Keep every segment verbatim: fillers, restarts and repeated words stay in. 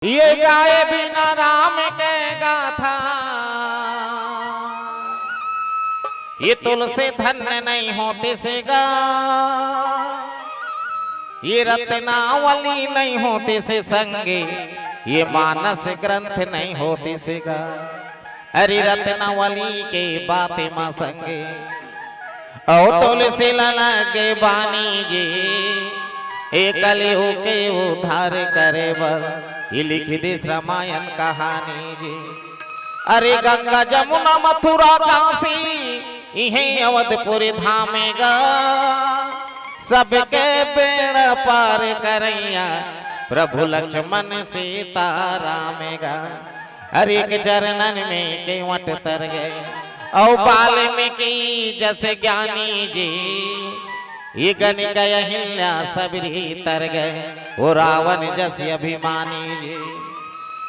ये गाय बिना राम के गाथा, ये तुलसी धन्य नहीं होतिस गा। ये रत्नावली नहीं होतिस संगे, ये मानस ग्रंथ नहीं होतिस गा। अरे रत्नावली के बात मा संगे, अउ तुलसी ला लगे बानी जी, ए कलयुग के उद्धार करे बर, ये लिख दिस रामायण कहानी जी। अरे गंगा जमुना मथुरा काशी, इहें अवधपुर धामे गा, सबके बेड़ा पार करइया, प्रभु लक्ष्मण सीता राम गा। अरे एक चरणन में केवट तर गए, अउ वाल्मीकि जस ज्ञानी जी, ये गणिका अहिल्या सबरी तर गए, ओ रावण जस अभिमानी जी।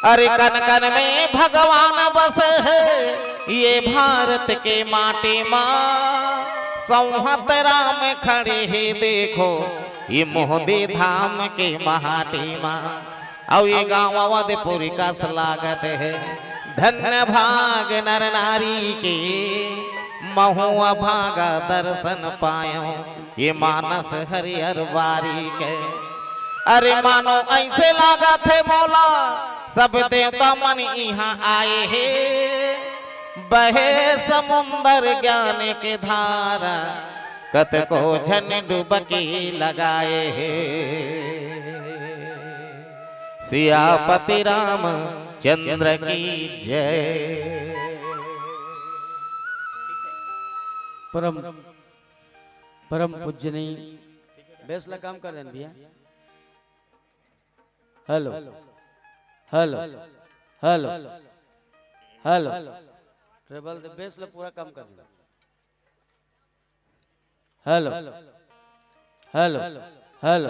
अरे कन कन में भगवान बस है, ये भारत के माटी मा, संहत राम खड़े हे देखो, ये मोहदी धाम के महाटी मा। अउ ये गाँव अवधपुर कस लागत है, धन्य भाग नर नारी के, महू अभागा दर्शन पायो, ये मानस हरियर बारी के। अरे मानो ऐसे लागत है मोला, सब देवता मन इहाँ आए हे, बहे समुंदर ज्ञान के धारा, कतको झन डुबकी लगाए हे। सियापति रामचंद्र की जय। परम, परम पूजनीय। बेस ला कम कर देन भैया। Hello, hello, hello, hello. Treble दे, बेस ला पूरा कम कर देन। Hello, hello, hello,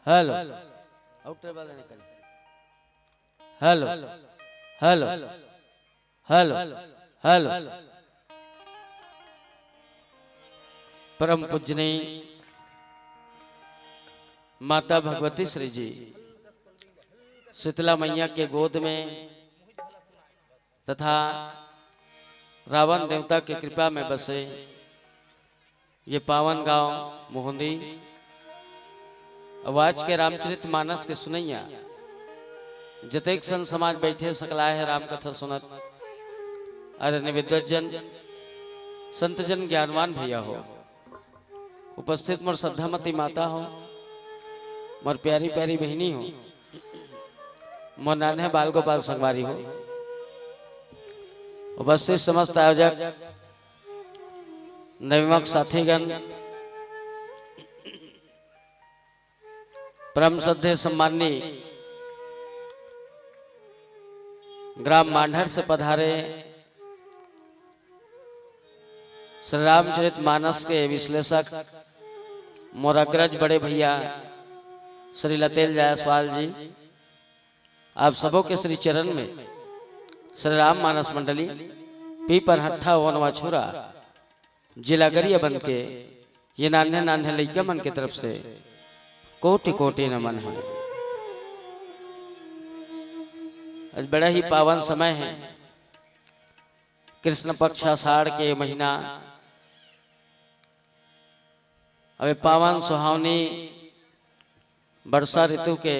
hello. अउ ट्रेबल देने कर। Hello, hello, hello, hello. परम पूजनीय माता भगवती श्री जी शीतला मैया के गोद में तथा रावण देवता के कृपा में बसे ये पावन गांव मोहंदी। अब आज के रामचरित मानस के सुनैया जतेक संत समाज बैठे सकलाय हे राम कथा सुनत, आदरणीय विद्वत जन, संत जन, ज्ञानवान भैया हो, उपस्थित मोर श्रद्धामती माता हो, मोर प्यारी प्यारी बहिनी हो, मोर नान्हे बाल गोपाल संगवारी हो, उपस्थित समस्त आयोजक, नवीमक साथीगण, परम श्रद्धेय सम्माननीय ग्राम मांढर से पधारे श्री रामचरित मानस के विश्लेषक मोर अग्रज बड़े भैया श्री लतेल जायसवाल जी, आप सबों के श्री चरण में श्री राम मानस मंडली पीपरहट्ठा वनवा छुरा जिला गरियाबंद के ये नान्हे नान्हे लइका मन के तरफ से कोटि कोटि नमन है। आज बड़ा ही पावन समय है, कृष्ण पक्ष आषाढ़ के महीना, अबे पावन सुहावनी वर्षा ऋतु के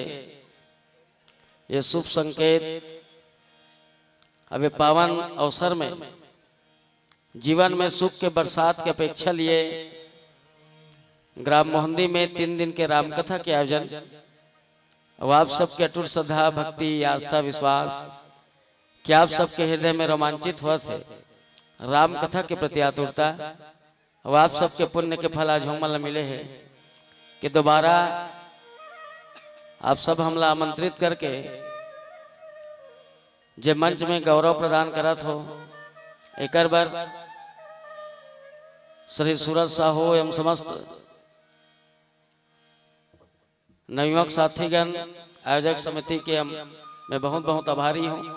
ये शुभ संकेत, अबे पावन अवसर में जीवन में सुख के बरसात के अपेक्षा लिए ग्राम मोहंदी में तीन दिन के रामकथा के आयोजन। अब आप सबके अटूट श्रद्धा, भक्ति, आस्था, विश्वास कि आप सबके हृदय में रोमांचित होत हे रामकथा के प्रति आतुरता। अब आप सबके पुण्य के फल आज हमन ला मिले हे कि दोबारा आप सब हमला आमंत्रित करके जे मंच में गौरव प्रदान करत हो, एकर बर श्री सूरज साहू एवं समस्त नवयुवक साथीगण, आयोजक समिति के हम, मैं बहुत बहुत आभारी हूँ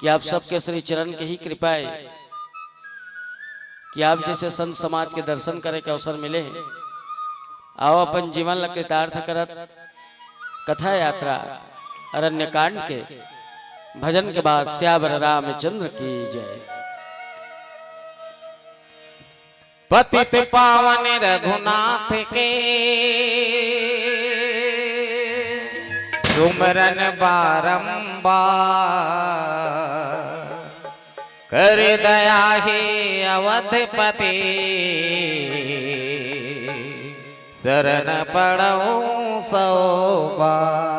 कि आप सबके श्री चरण के ही कृपा है कि आप जैसे संत समाज के दर्शन करे के अवसर मिले हे। आओ अपन जीवन ला कृतार्थ करत कथा यात्रा अरण्य कांड के भजन के बाद सियावर रामचंद्र की जय। पतित पावन रघुनाथ के सुमरन बारंबार, कर दया हे अवधपति, शरण पड़ौं सौ बार।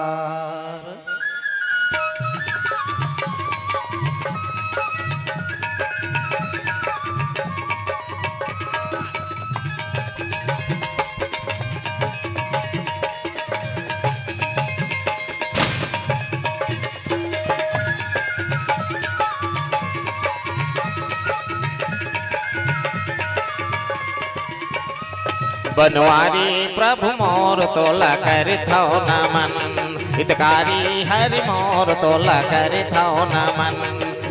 बनवारी प्रभु मोर तोला करथौं नमन, हितकारी हरि मोर तोला करथौं नमन।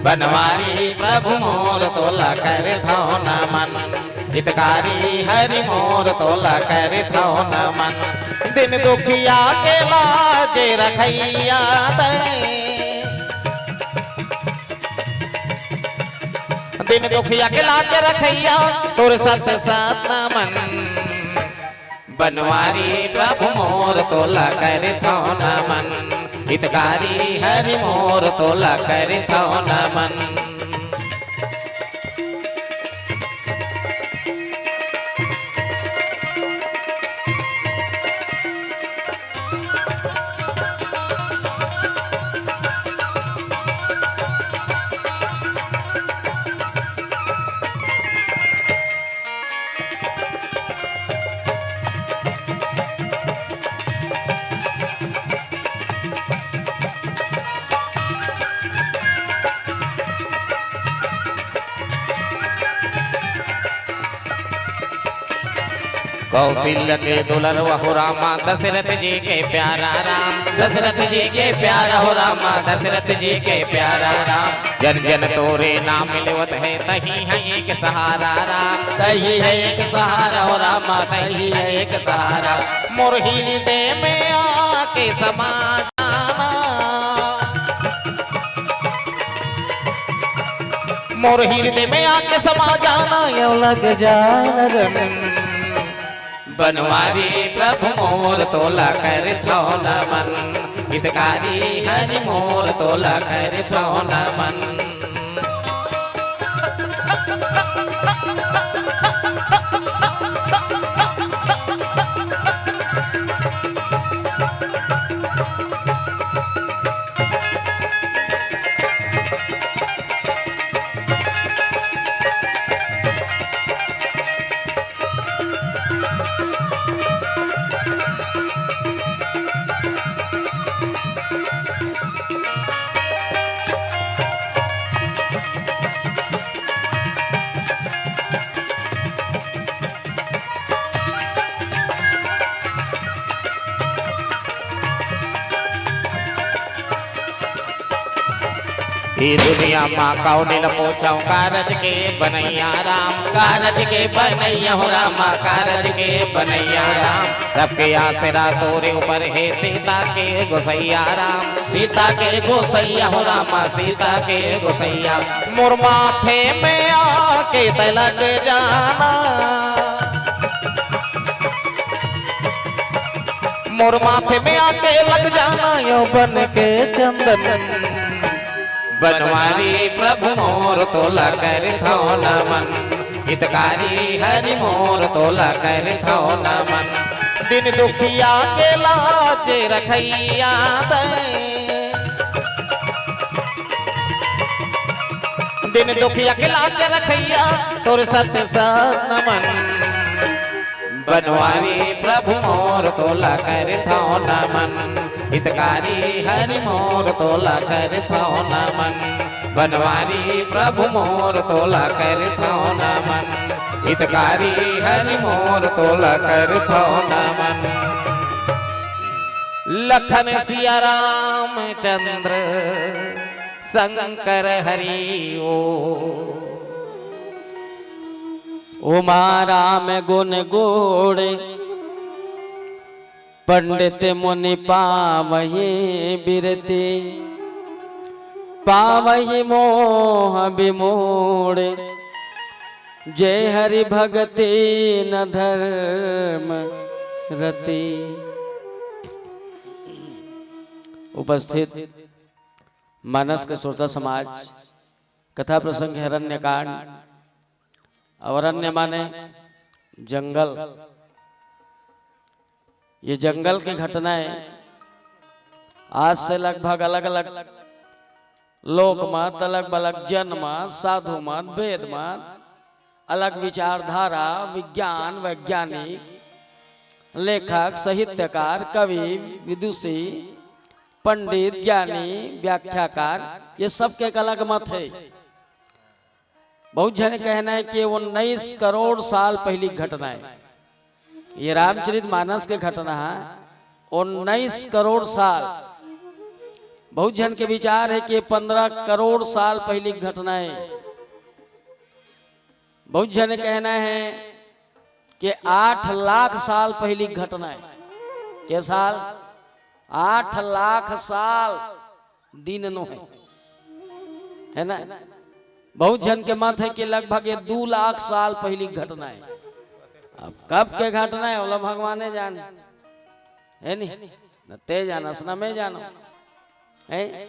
बनवारी प्रभु मोर तोला करथौं नमन, हितकारी हरि मोर तोला करथौं नमन। दीन दुखिया के लाज रखइया तैं, दीन दुखिया के लाज रखइया, तोर सत सत नमन। बनवारी प्रभु मोर तोला करथौं नमन, हितकारी हरि मोर तोला करथौं नमन। कौशल्या के दुलरवा हो रामा, दशरथ जी के प्यारा राम, दशरथ जी के प्यारा हो रामा, दशरथ जी के प्यारा राम। जन जन तोरे नाम लेवत हे, तहीं हे एक सहारा राम, तहीं हे एक सहारा हो रामा, तहीं हे एक सहारा। मोर हृदय में आके समा जाना, मोर हृदय में आके समा जाना, यो लग जाए लगन। बनवारी प्रभु मोर तोला करथौं नमन, हितकारी हरि मोर तोला करथौं नमन। ये दुनिया मा कौन ल पूछौं, कारज के बनैया राम, कारज के बनैया हो रामा, कारज के बनैया राम। सबके आसरा तोरे ऊपर हे, सीता के गोसैया राम, सीता के गोसैया हो रामा, सीता के गोसैया। मोर माथे में आके तैं लग जाना, मोर माथे में आके लग जाना, यो बन के चंदन। बनवारी प्रभु मोर तोला करथौं नमन, हितकारी हरि मोर तोला करथौं नमन। दीन दुखिया के लाज रखइया तैं, दीन दुखिया के लाज रखइया, तोर सत सत नमन। बनवारी प्रभु मोर तोला करथौं नमन, हितकारी हरि मोर तोला करथौं नमन। बनवारी प्रभु मोर तोला करथौं नमन, हितकारी हरि मोर तोला करथौं नमन। लखन सिया रामचंद्र शंकर हरि ओ। उमा राम गुण गोड़ पंडित मुनि पावहि बिरति, पावहि मोह विमूढ़, जे हरि भगति न धर्म रति। उपस्थित मानस के श्रोता समाज, कथा प्रसंग है अरण्य कांड। और अरण्य माने जंगल। ये जंगल की घटनाएं आज से लगभग अलग-अलग लोक मत, अलग-अलग जन मत, साधु मत, वेद मत, अलग विचारधारा, विज्ञान, वैज्ञानिक, लेखक, साहित्यकार, कवि, विदुषी, पंडित, ज्ञानी, व्याख्याकार, ये सब के एक अलग मत है। बहुत झन कहना है कि उन्नीस करोड़ साल पहली घटना है। ये रामचरित मानस के घटना है, उन्नीस करोड़ साल। बहुत झन के विचार है कि पन्द्रह करोड़ साल पहली घटना है। बहुत झन कहना है कि आठ लाख साल पहली घटना है। के साल? आठ लाख साल दिन नो है, है ना? बहुत झन के मत है कि लगभग ये दो लाख साल पहली घटना है। अब कब के घटना है, ओला भगवाने जाने, है नी? न ते जानस, न मैं जानो, है?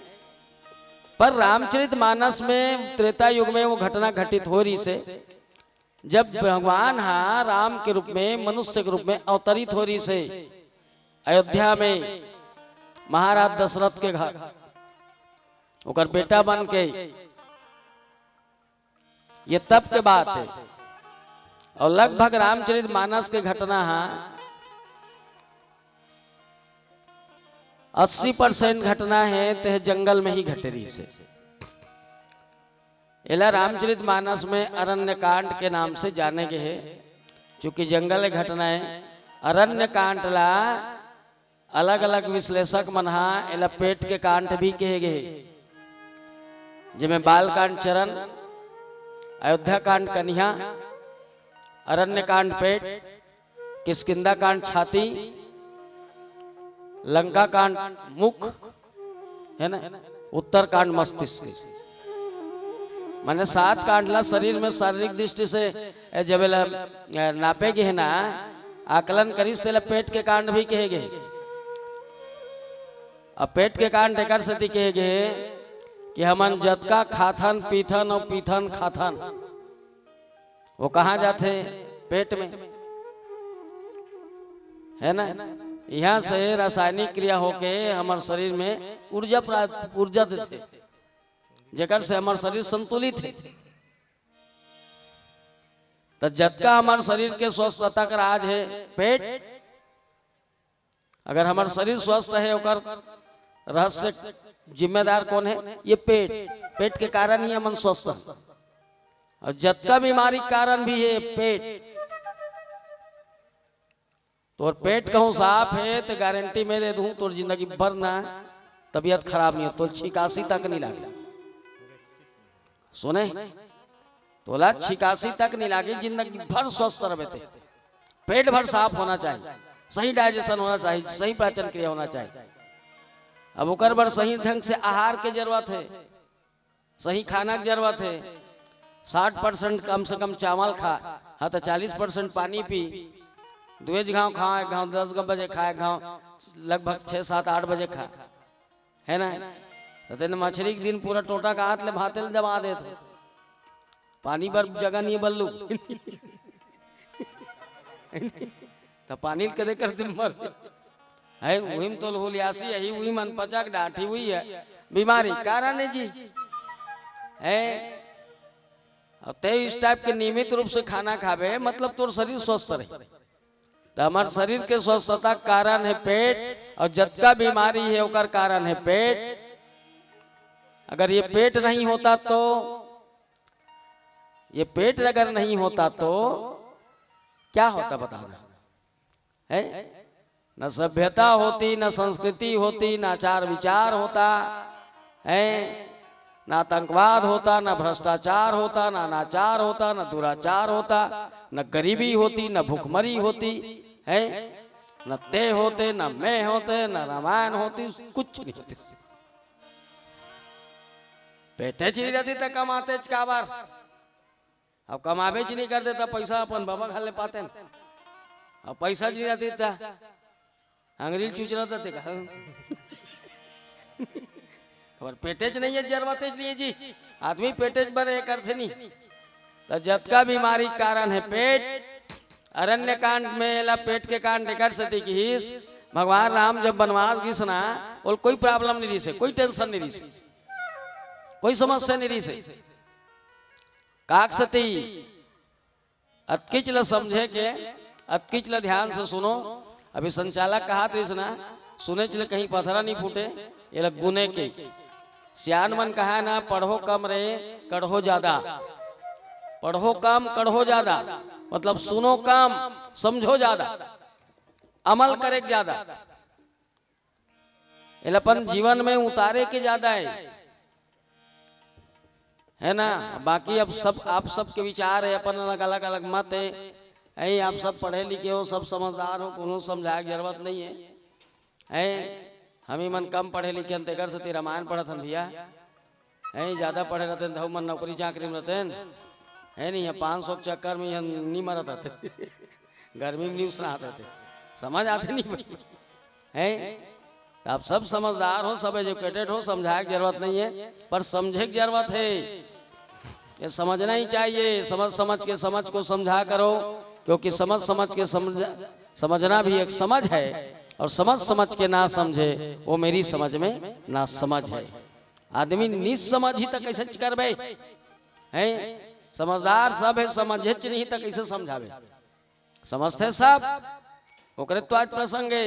पर रामचरित मानस में त्रेता युग में वो घटना घटित हो रही से, जब भगवान हा राम के रूप में, मनुष्य के रूप में अवतरित हो रही से अयोध्या में महाराज दशरथ के घर, ओकर बेटा बन के, ये तब के बात है। और लगभग रामचरित मानस के घटना हा अस्सी परसेंट घटना है, ते जंगल में ही घटे रही से। एला रामचरित मानस में अरण्य कांड के नाम से जाने गए है, चूंकि जंगल घटना है। अरण्य कांड ला अलग-अलग विश्लेषक मन हा एला पेट के कांड भी कहे गए, जेमे बाल कांड चरण, अयोध्या कांड कन्या, अरण्य कांड पेट, किष्किंधा कांड छाती, लंका कांड मुख, है ना, उत्तर कांड मस्तिष्क। माने सात कांड ला शरीर में शारीरिक दृष्टि से, ए, जब एला, ए, नापे गे हे ना, आकलन करिस, तेला पेट के कांड भी कहे गे। अब पेट के कांड एकर सेती कहे गे कि हमन जतका खाथन, पीथन और पीथन खाथन, वो कहाँ जाथे? पेट में, है ना? यहाँ से रासायनिक क्रिया होके हमर शरीर में ऊर्जा प्राप्त, ऊर्जा देथे, जेकर से हमर शरीर संतुलित है। तो जतका हमर शरीर के स्वस्थता का राज है पेट। अगर हमर शरीर स्वस्थ है, ओकर रहस्य जिम्मेदार कौन है? ये पेट। पेट के कारण ही हमन स्वस्थ हैं। और जतका बीमारी के कारण भी है पेट। तोर पेट कहूँ साफ है तो गारंटी मैं दे दूँ, तोर जिंदगी भर ना तबीयत खराब नहीं हो, तोर छिकासी तक नहीं लागे। सुने, तोला छिकासी तक नहीं लागे, जिंदगी भर स्वस्थ रहबे ते। पेट भर साफ होना चाहिए, सही डाइजेशन होना चाहिए, सही पाचन क्रिया होना चाहिए। अब ओकर बर सही ढंग से आहार के जरूरत है, सही खाना के जरूरत है। साठ परसेंट कम से कम चावल खा, हाँ, तो चालीस परसेंट पानी पी। दुए घाव खा, एक घाव दस ग बजे खा, एक घाव लगभग छः, सात, आठ बजे खा, है ना? तो तेने मछरी के दिन पूरा टोटा का हाथ ले भाते ले दबा देत हो। पानी बर जगह नहीं है बल्लू। तो पानी कदे कर दिन मर है, वही में तो हुलियासी है, वही मन पचक डांठी हुई है। बीमारी कारण है जी, है। और ते इस टाइप के नियमित रूप से खाना खाबे, मतलब तोर शरीर स्वस्थ रहे। तो हमार शरीर के स्वस्थता के कारण है पेट, और जतका बीमारी है ओकर कारण है पेट। अगर ये पेट नहीं होता तो, ये पेट अगर नहीं होता तो क्या होता, बताना है? न सभ्यता होती, न संस्कृति होती, न आचार विचार होता है, न आतंकवाद होता, न भ्रष्टाचार होता, न अनाचार होता, न दुराचार होता, न गरीबी होती, न भुखमरी होती है। न ते होते, न मैं होते, न रामायण होती, कुछ नहीं होती। पेटेच नहीं रहती त कमातेच काबर? अब कमाबेच नहीं करते त पैसा अपन बाबा घर ले पाते न। अब पैसा नहीं रहती त अंगरी ल चुचरा देते का? पर पेटेच नहीं है, जरवातेच नहीं है जी। आदमी पेटेच बर एक अर्थ नहीं। त जतका बीमारी के कारण है पेट, अरण्य कांड में एला पेट के कांड एकर सेती किहिस, भगवान राम जब बनवास गिस ना, ओल कोई problem नहीं रिहिस हे, कोई tension नहीं रिहिस हे, कोई समस्या नहीं रिहिस हे। काक सेती अतकिच ल समझे के, अतकिच ल ध्यान से सुनो। अभी संचालक कहत रिहिस ना, सुनेच ले कहीं पथरा नहीं फूटे, एला गुने के। सियान मन कहा ना, पढ़ो कम रे, कढ़ो ज्यादा। पढ़ो कम, कढ़ो ज्यादा, मतलब सुनो कम, समझो ज्यादा, अमल करे के ज्यादा। एला अपन जीवन में उतारे के ज्यादा है, है ना? बाकी अब सब, आप सबके विचार है, अपन अलग, अलग, अलग मत है। ऐ आप सब पढ़े लिखे हो, सब समझदार हो, कोनो समझाए के जरूरत नहीं है। ऐ हम ही मन कम पढ़े लिखे हन, तेकर सेती रामायण पढ़त हन भैया। ऐ ज्यादा पढ़े रहते त हमन नौकरी चाकरी में रहते, है नहीं? ये पाँच सौ के चक्कर में ये नहीं मरत रहते। गर्मी में नहीं उसना आते थे। समझ आते नहीं भाई। हैं? तो आप सब समझदार हो, सब educated हो, समझाए के जरूरत नहीं है, पर समझे के जरूरत है। ये समझना ही चाहिए। समझ समझ के समझ को समझा करो, क्योंकि समझ समझ के समझ, समझना भी एक समझ है, और समझ समझ के ना समझे, वो मेरी समझ में ना समझ है। आदमी निसमझ ही त कैसे करबे? हैं? समझदार सब है, समझेच नहीं त कैसे समझाबे? समझथे सब, ओकरे तो आज प्रसंग है।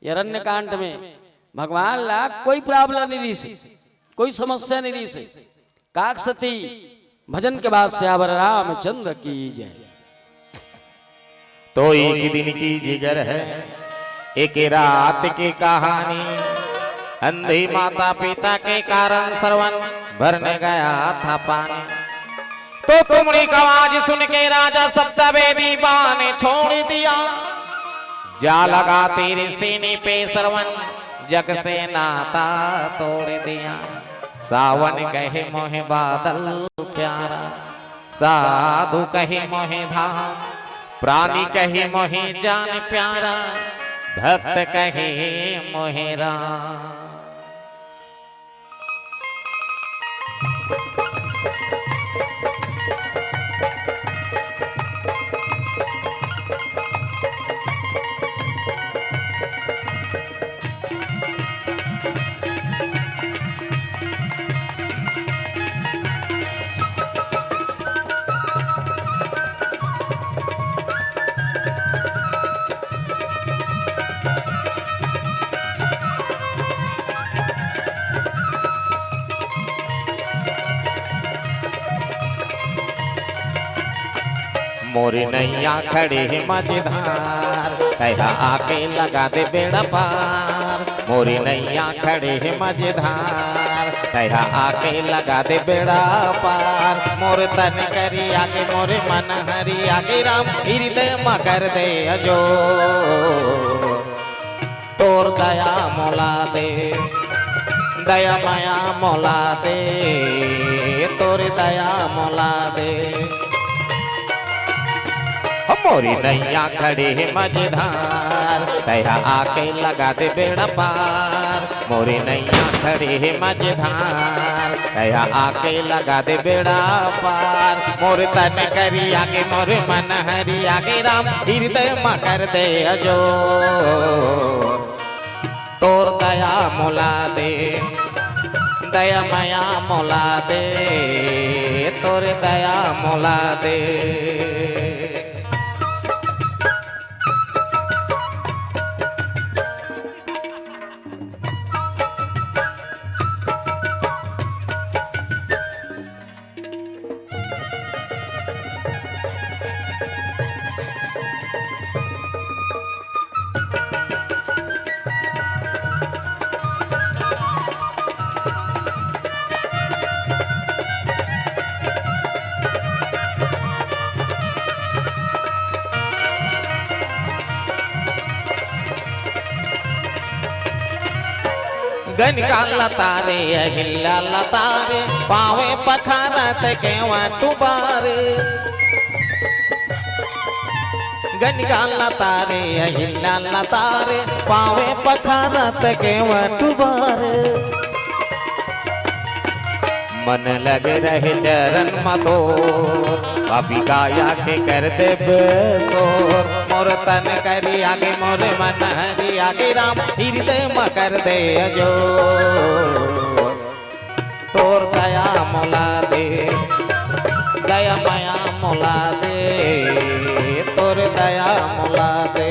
ये अरण्य कांड में भगवान ला कोई problem नहीं रिहिस हे, कोई समस्या नहीं रिहिस हे। काक सेती भजन के बाद सियावर रामचंद्र की जय। तो एक दिन की जिगर है, एक रात की कहानी। अंधी माता पिता के कारण सरवन भरने गया था पानी। तो तुमड़ी का आवाज सुन के राजा सप्तवेदी बाण छोड़ दिया। जा लगा तेरे सीने पे सरवन, जग से नाता तोड़ दिया। सावन कहे मोहे बादल प्यारा, साधु कहे मोहे धाम, प्राणी कहे मोहे जान प्यारा, भक्त कहे मोहे राम। मोरी नैया खड़े हे मझधार, तैहा आके लगा दे बेड़ा पार। मोरी नैया खड़े हे मझधार, तैहा आके लगा दे बेड़ा पार। मोर तन करिया के, मोर मन हरिया के, राम हृदय म कर दे अजोर। तोर दया मोला दे, दया मया मोला दे, तोर दया मोला दे। मोरी नैया खड़े हे मझधार, तैहा आके लगा दे बेड़ा पार। मोरी नैया खड़े हे मझधार, तैहा आके लगा दे बेड़ा पार। मोर तन करिया के, मोर मन हरिया के, राम हृदय म कर दे अजोर। तोर दया मोला दे, दया मया मोला दे, तोर दया मोला दे। कनिका लतारे, अहिल्या लतारे, पावे पखारत केवा टुबारे। गनिका लतारे, अहिल्या लतारे, पावे पखारत केवा टुबारे। मन लगे रहे चरण म तोर, पापी काया के कर देबे सोर। मोर तन करिया गे, मोर मन हरिया गे, राम हृदय म कर दे अजोर। तोर दया मोला दे, दया मया मोला दे, तोर दया मोला दे।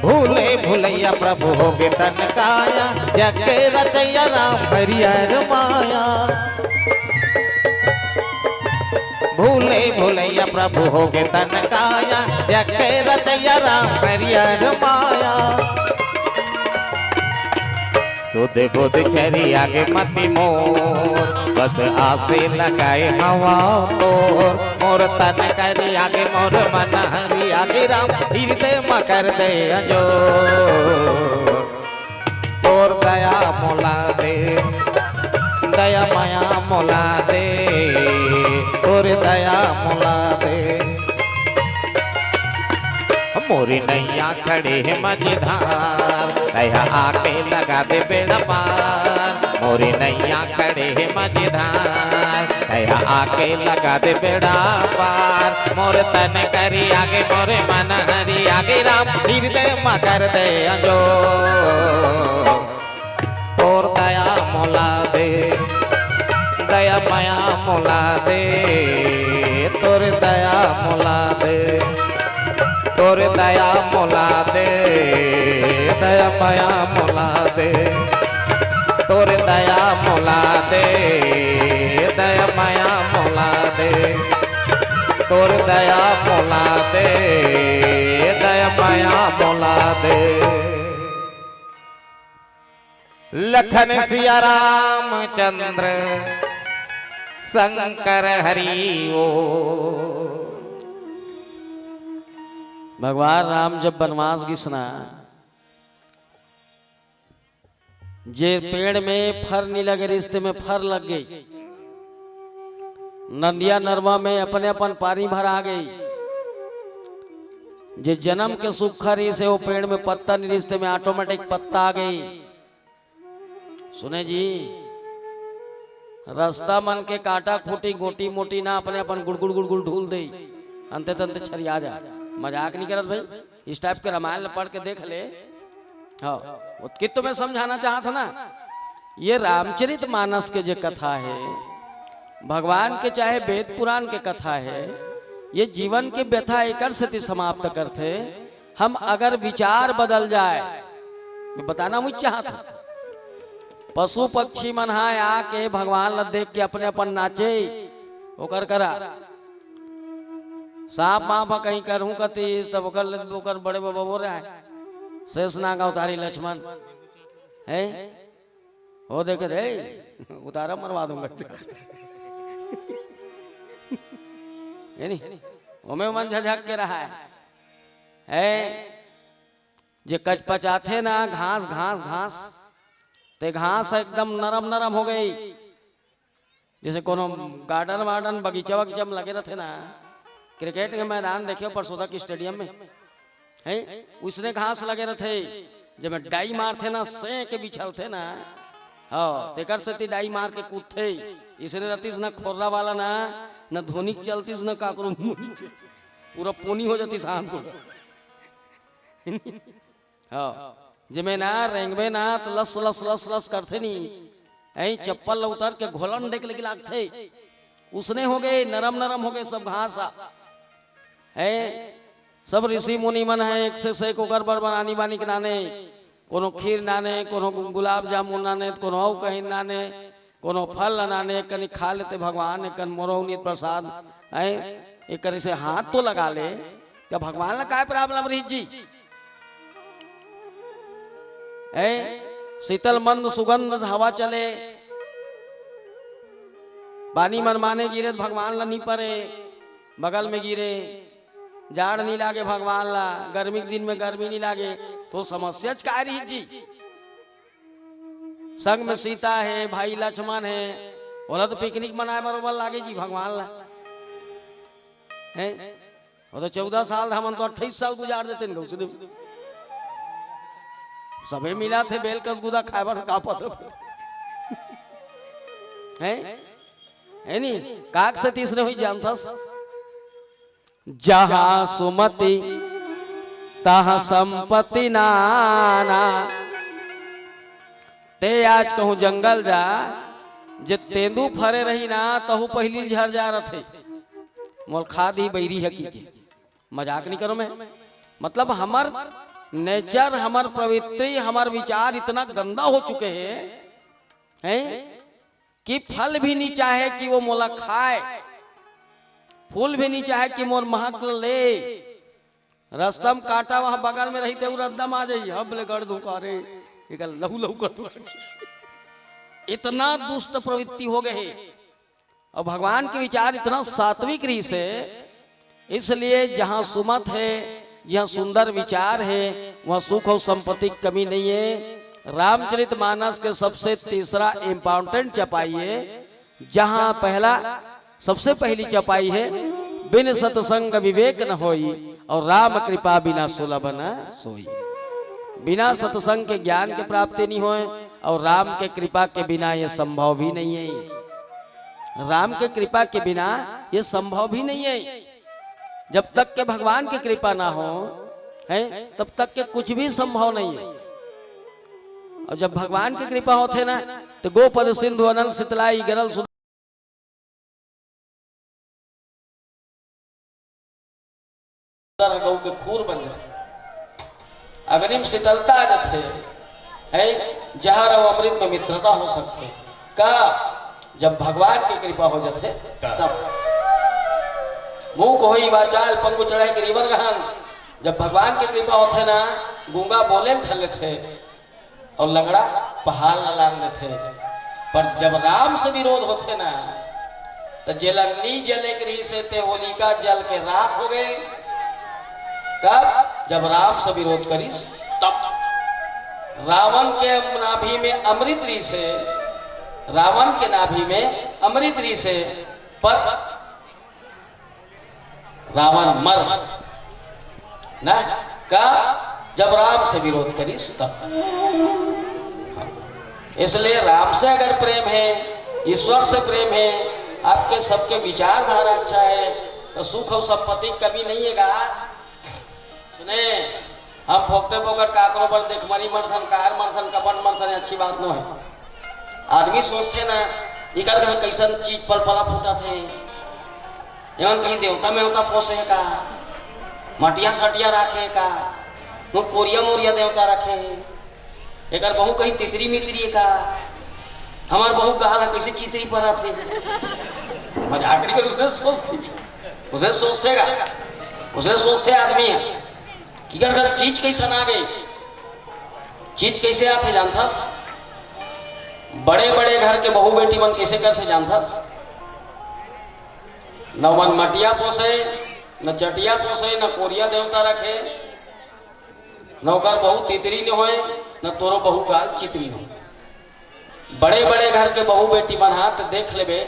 भूले भुलैया प्रभु होगे तन काया, जग के रचैया राम हरियर माया। भूले भुलैया प्रभु होगे तन काया, जग के रचैया राम हरियर माया। सुध बुध छरिया गे मति मोर, बस आसे लगाए हवा तोर। मोर तन करिया गे, मोर मन हरिया गे, राम हृदय म कर दे अजोर। तोर दया मोला दे, दया मया मोला दे, तोर दया मोला दे। मोरी नैया खड़े हे मझधार, तैहा आके लगा दे बेड़ा पार। मोरी नैया खड़े हे मझधार, तैहा आके लगा दे बेड़ा पार। मोर तन करिया गे, मोरे मन हरिया गे, राम हृदय म कर दे अजोर। तोर दया मोला दे, दया मया मोला दे, तोर दया मोला दे, तोर दया मोला दे, दया मया मोला दे, तोर दया मोला दे, दया मया मोला दे, तोर दया मोला दे, दया मया मोला दे। लखन सिया रामचंद्र शंकर हरि ओ। भगवान राम जब बनवास गिस ना, जे पेड़ में फर नी लगे रिहिस ते में फर लग गई, नंदिया नरवा में अपने अपन पानी भरा गई। जे जन्म के सूखा रिहिस हे, वो पेड़ में पत्ता नी रिहिस ते में ऑटोमेटिक पत्ता आ गई। सुने जी, रस्ता मन के कांटा खूंटी गोटी मोटी ना अपने अपन गुड़गुड़ गुड़गुड़ ढूल दे, अंते तंते छरिया जा। मजाक नहीं करत भाई, इस टाइप के रामायण ल पढ़ के देख ले। हाँ, उतकित तो मैं समझाना चाहत हूँ ना, ये रामचरित मानस के जो कथा है, भगवान के चाहे वेद पुराण के कथा है, ये जीवन के व्यथा एकर सेती समाप्त करथे। हम अगर विचार बदल जाए, मैं बताना मुझ चाहत हूँ, पशु पक्षी मन हा आके भगवान ला देख के अपने अपन नाचे, ओकर करा सांप माप कहीं करहूँ कतीस, तब ओकर ले, ओकर बड़े बाबा बोल रहा है, शेष नाग अवतारी लक्ष्मण है, वो देखे थे, उतारा मरवा दूंगा। है नी? ओमे मन झझक के रहा है। है, जे कचपचाथे ना घास, घास, घास, ते घास एकदम नरम, नरम हो गई। जैसे कोनो गार्डन वार्डन, बगीचा वगीचा में लगे रहते ना, क्रिकेट के मैदान देखियो परसोदा के स्टेडियम में, है, उसने घास लगे रहते, जब डाई मारते ना, से के बिछलते ना, हाँ, तेकर सेती डाई मार के कूदते, इसने रहतीस ना खोर्रा वाला ना, ना धोनी के चलतीस ना काकरो मुनी चलतीस। पूरा पोनी हो जातिस हाथ गोड़। हाँ, जेमे ना रेंगबे ना त लस लस लस लस करथे नी। ऐ चप्पल ल उतर के घोलन देख लेके लागथे। उसने हो गए, नरम नरम हो गए सब घास ह। है, सब ऋषि मुनि मन है, एक से, से एक ओकर बर बनानी बानी के नाने, कोनो खीर नाने, कोनो गु-, गुलाब जामुन नाने, कोनो अउ कहीं नाने, कोनो फल नाने, कनी खा लेते भगवान, एक कन मोरो नित प्रसाद, है, एक करी से हाथ तो लगा ले, क्या भगवान ला काय problem रही जी? है, शीतल मंद सुगंध हवा चले, पानी मनमाने गिरे त भगवान ला नी परे, बगल में गिरे, जाड़ नी लागे भगवान ला, गर्मी के दिन में गर्मी नी लागे, तो समस्या च का रही जी? संग में सीता है, भाई लक्ष्मण है, ओला तो पिकनिक मनाए बरोबर लागे जी भगवान ला। हैं? वो तो चौदह साल, हमन तो अट्ठाईस साल गुजार देते हैं उसने। सबे मिला थे बेल कस गुदा खाए बर का पता। हैं? है नी? काक से तीसरे हुई जानथस। जहाँ सुमति तहाँ संपत्ति नाना। ते आज कहूँ जंगल जा, जे तेंदू फरे रही ना, तहू पहिली झर जा रथे। मोल खा दी बैरी ह कहिके। मजाक नहीं करो मैं। मतलब हमर nature, हमर प्रवृत्ति, हमर विचार इतना गंदा हो चुके हैं, हैं? कि फल भी नहीं चाहे कि वो मोला खाए, फूल भी नहीं चाहे कि मोर महक ले। रस्ता में कांटा वहां बगल में रही, ते उ रद्दा में आ जाई, हब ले गड़ धुका रे, एकर लहू लहू कर दू। इतना दुष्ट प्रवृत्ति हो गए है। और भगवान के विचार इतना सात्विक रही से, इसलिए जहाँ सुमत है, जहाँ सुंदर विचार है, वहाँ सुख और संपत्ति की कमी नहीं है। रामचरित मानस के सबसे तीसरा important चौपाई है, जहाँ पहला, सबसे पहली चौपाई है, बिन सत्संग विवेक न होई, और राम कृपा बिना सुलभ न सोई। बिना सत्संग के ज्ञान के प्राप्ति नहीं होए, और राम के कृपा के बिना ये संभव भी नहीं है। राम के कृपा के बिना ये संभव भी नहीं है। जब तक के भगवान की कृपा ना हो, है, तब तक के कुछ भी संभव नहीं है। और जब भगवान की कृपा होथे ना, तो गोपद सिंधु अनल सितलाई गरल सुंदर गऊ के खूर बन जाथे। अग्नि में शीतलता आ जाथे, है, जहर और अमृत में मित्रता हो सकथे। का? जब भगवान की कृपा हो जाथे, तब। तब। मूक होई वाचाल, पंगु चढ़े गिरिवर गहन। जब भगवान की कृपा होथे ना, गूंगा बोले धर लेथे। और लंगड़ा पहाड़ ला लांग लेथे। पर जब राम से विरोध होथे ना, तो जेला नी जले के रहिस हे, ते होलिका जल के राख हो गए। कब? जब राम से विरोध करिस, तब। रावण के नाभि में अमृत रहिस हे, रावण के नाभि में अमृत रहिस हे, पर रावण मर ना का, जब राम से विरोध करिस तब। इसलिए राम से अगर प्रेम है, ईश्वर से प्रेम है, आपके सबके विचारधारा अच्छा है, तो सुख और संपत्ति की कमी नहीं है का? सुने, हम फोकटे फोकट काकरो बर देखमरी मरथन, कार मरथन, कपट मरथन, अच्छी बात नो है। आदमी सोचथे ना, इकर घर कैसन चीज पलपला फूटत हे, एमन कहीं देवता मेवता पोसे हे का, मटिया सटिया राखे हे का, वो कोरिया मोरिया देवता रखे हे, एकर बहू कहीं तितरी मितरी हे का, हमार बहू गाल ह कैसे चितरी परत हे। मजाक नहीं कर, उसने सोचथे, उसने सोचथे का, उसने सोचथे आदमी है। कि घर घर चीज कैसन आ गई, चीज कैसे आथे जानथस? बड़े बड़े घर के बहू बेटी मन कैसे करथे जानथस? न मन मटिया पोसे, न चटिया पोसे, न कोरिया देवता रखे, न ओकर बहू तितरी न होए, न तोरो बहू गाल चितरी न होए। बड़े बड़े घर के बहू बेटी मन हा त देख लेबे,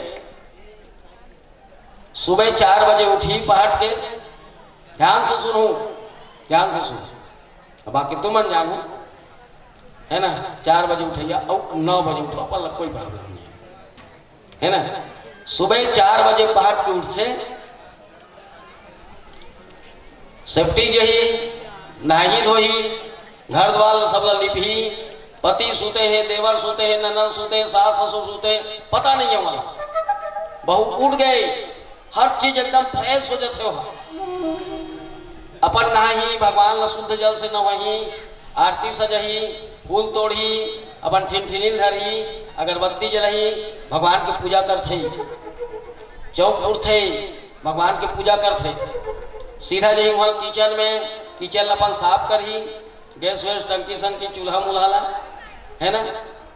सुबह चार बजे उठी पहट के, ध्यान से सुनू, ध्यान से सुनू, अब बाकी तुमन जानू, है ना? चार बजे उठैया और नौ बजे उठो, पर कोई problem नहीं है, है ना? सुबह चार बजे पहट के उठथे, सेफ्टी जही, नहाही धोही, घर द्वार सब ल लिपही, पति सुते हे, देवर सुते हे, ननद सुते हे, सास ससुर सुते हे, पता नहीं हे वाला। बहू उठ गए, हर चीज एकदम फ्रेश हो जाथे ओहा। अपन नहाही, भगवान ल शुद्ध जल से नवाही, आरती सजाही, फूल तोड़ही, अपन ठिनठिनी ल धरही, अगरबत्ती जलाही, भगवान के पूजा करथे, चौक उठथे, भगवान के पूजा करथे। सीधा जही वहाँ किचन में, किचन ल अपन साफ करही, गैस वैस टंकी संकी चूल्हा मुल्हा ला, है ना,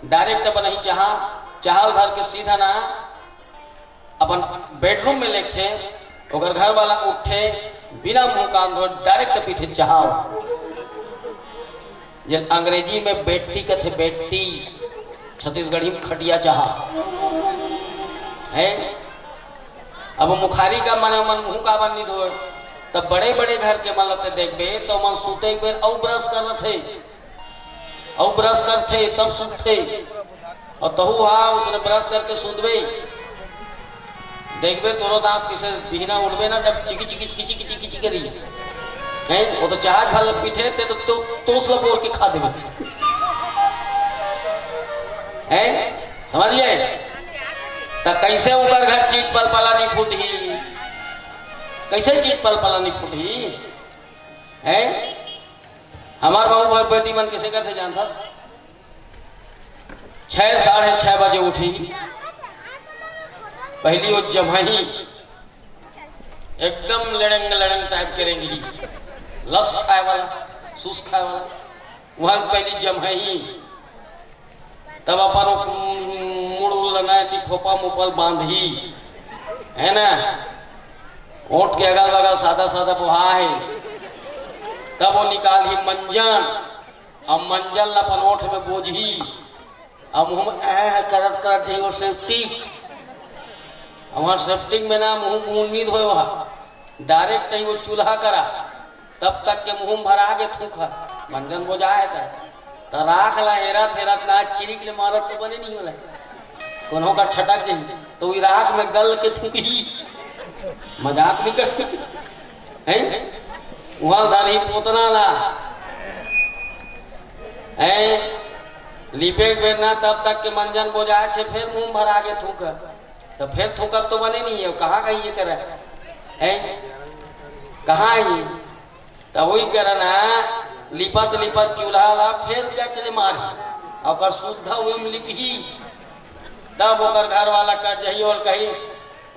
डायरेक्ट अपन ही चाहा, चाहा ल धर के सीधा ना अपन बेडरूम में लेगथे, ओकर घर वाला उठथे, बिना मुंह कान धोए डायरेक्ट पीथे चाहा। जे अंग्रेजी में बेड टी कथे, बेड टी, छत्तीसगढ़ी में खटिया चाहा है। अब मुखारी का मने मन मुंह काबर नहीं धोए, तब बड़े बड़े घर के मन ल ते देखबे तो मन सुते एक बेर अउ ब्रश कर रथे, अउ ब्रश करथे तब सुतथे। अउ तहू हा उसने ब्रश करके सुतबे, देखबे तोरो दांत किसे बिहना उठबे ना, जब चिकी चिकी चिकी चिकी चिकी चिकी करी। हैं, वो तो जहाज भर पीठे ते तो, तो तोस ल बोर के खा देबे। हैं, समझ गए? त कैसे ऊपर घर चीज पल पला नहीं फूटही? कैसे चीज पल पला नहीं फूटही? हैं? हमार बहू बर बेटी मन किसे करथे जानथस? छह, साढ़े छह बजे उठी, पहली वो जमही, एकदम लड़ंग लड़ंग टाइप के रेंगही, लस खाए वाला, सुस खाए वाला, वहां पहली जमही, तब अपन वो मुड़ उड़ लगाए थी, खोपा मोपल बांधी, है ना, ओठ के अगल बगल सादा सादा बोहा है, तब वो निकालही मंजन, अब मंजन ल अपन ओठ में बोझही, अब मुंह में ऐ है करत करत जही वो सेप्टिक, अब वहाँ सेप्टिक में ना मुंह मुंह नींद होए वहा, डायरेक्ट ही वो चूल्हा करा, तब तक के मुंह में भरा के थूक है, मंजन बोझा है त, त राख ला हेरत हेरत ना चिरिक ले मारत तो बने नहीं होला, कोनो का छटक जही तो वही राख में गल के थूकही, मजाक नहीं कर, हैं? वहाँ धरही पोतना ला, हैं? लिपे के बेर ना तब तक के मंजन बोझा छे, फिर मुंह भरा के थूक, तो फिर थूकब तो बने नहीं है, कहाँ का ये करे, हैं? कहाँ है ये? त वही करना, लिपत लिपत चूल्हा ला फेर गच ले मारही, ओकर शुद्ध वही में लिपही, तब ओकर घर वाला कर जही और कही,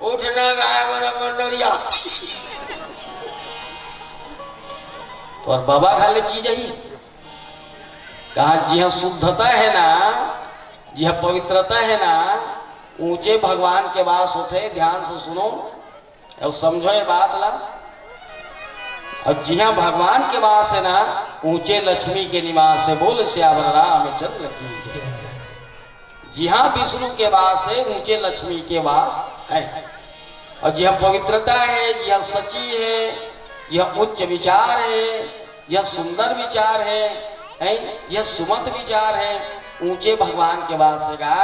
"उठ ना गाय बराबर डरिया।" तो और बाबा घर ले चीज ही कहा, जिहाँ शुद्धता है ना, जिहाँ पवित्रता है ना, ऊंचे भगवान के वास होथे। ध्यान से सुनो, अउ समझो ये बात ला। अउ जिहाँ भगवान के वास है ना, ऊंचे लक्ष्मी के निवास है। बोल सियावर रामचंद्र की जय। जिहाँ विष्णु के वास है, ऊंचे लक्ष्मी के वास है। अउ जिहाँ पवित्रता है, जिहाँ सची है, जिहाँ उच्च विचार है, जिहाँ सुंदर विचार है, हैं, जिहाँ सुमत विचार है, ऊंचे भगवान के वास है गा।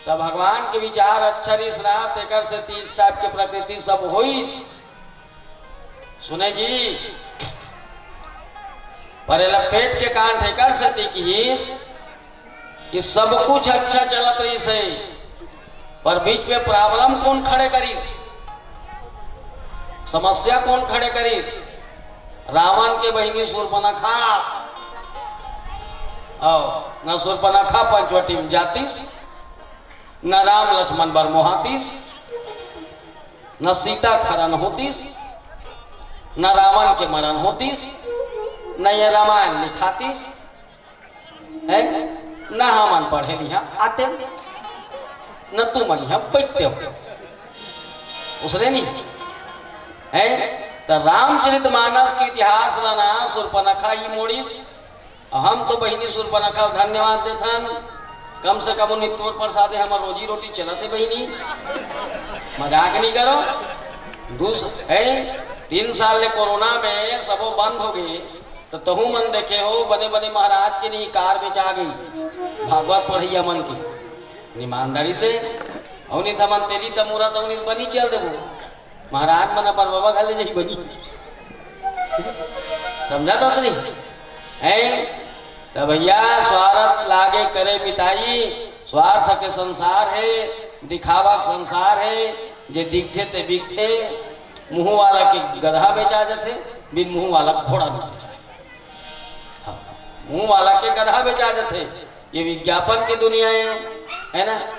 त भगवान के विचार अच्छा रिहिस ना, तेकर सेती इस टाइप के प्रकृति सब होइस। सुने जी, पर एला पेट के कांड एकर सेती किहिस कि सब कुछ अच्छा चलत रहिस हे, पर बीच में प्रॉब्लम कोन खड़े करिस, समस्या कोन खड़े करिस? रावण के बहिनी सूर्पनखा। अउ न सूर्पनखा पंचवटी में जातिस, न राम लक्ष्मण बर मोहातिस, न सीता खरन होतिस, न रावण के मरन होतिस, न ये रामायण लिखातिस, हैं? न हमन पढ़े लिहा आते, न तुमन इहाँ बैठते हो। उसने नहीं, हैं? त रामचरित मानस के इतिहास ला ना सूर्पनखा ही मोड़िस। हम तो बहिनी सूर्पनखा धन्यवाद देथन, कम से कम उन्हीं तोर प्रसादे हमर रोजी रोटी चलत हे बहिनी, मजाक नहीं करो। दूस-, हैं? तीन साल ले कोरोना में सबो बंद हो गए, त तहू मन देखे हो, बने बने महाराज के नहीं कार बेचा गई, भागवत पढ़ैया मन के ईमानदारी से। अउ नहीं त मन तेरी तमूरा त उन्हीं बनी चल देबो, महाराज मन अपन बाबा घर ले नहीं बनी। समझा तो नहीं है? तो भैया, स्वार्थ लागे करे मिताई, स्वार्थ के संसार है, दिखावा के संसार है। जे दिखथे ते बिकथे। मुंह वाला के गधा बेचा जथे, बिन मुंह वाला के घोड़ा नहीं बेचा। हाँ, मुंह वाला के गधा बेचा जथे। ये विज्ञापन की दुनिया है, है ना?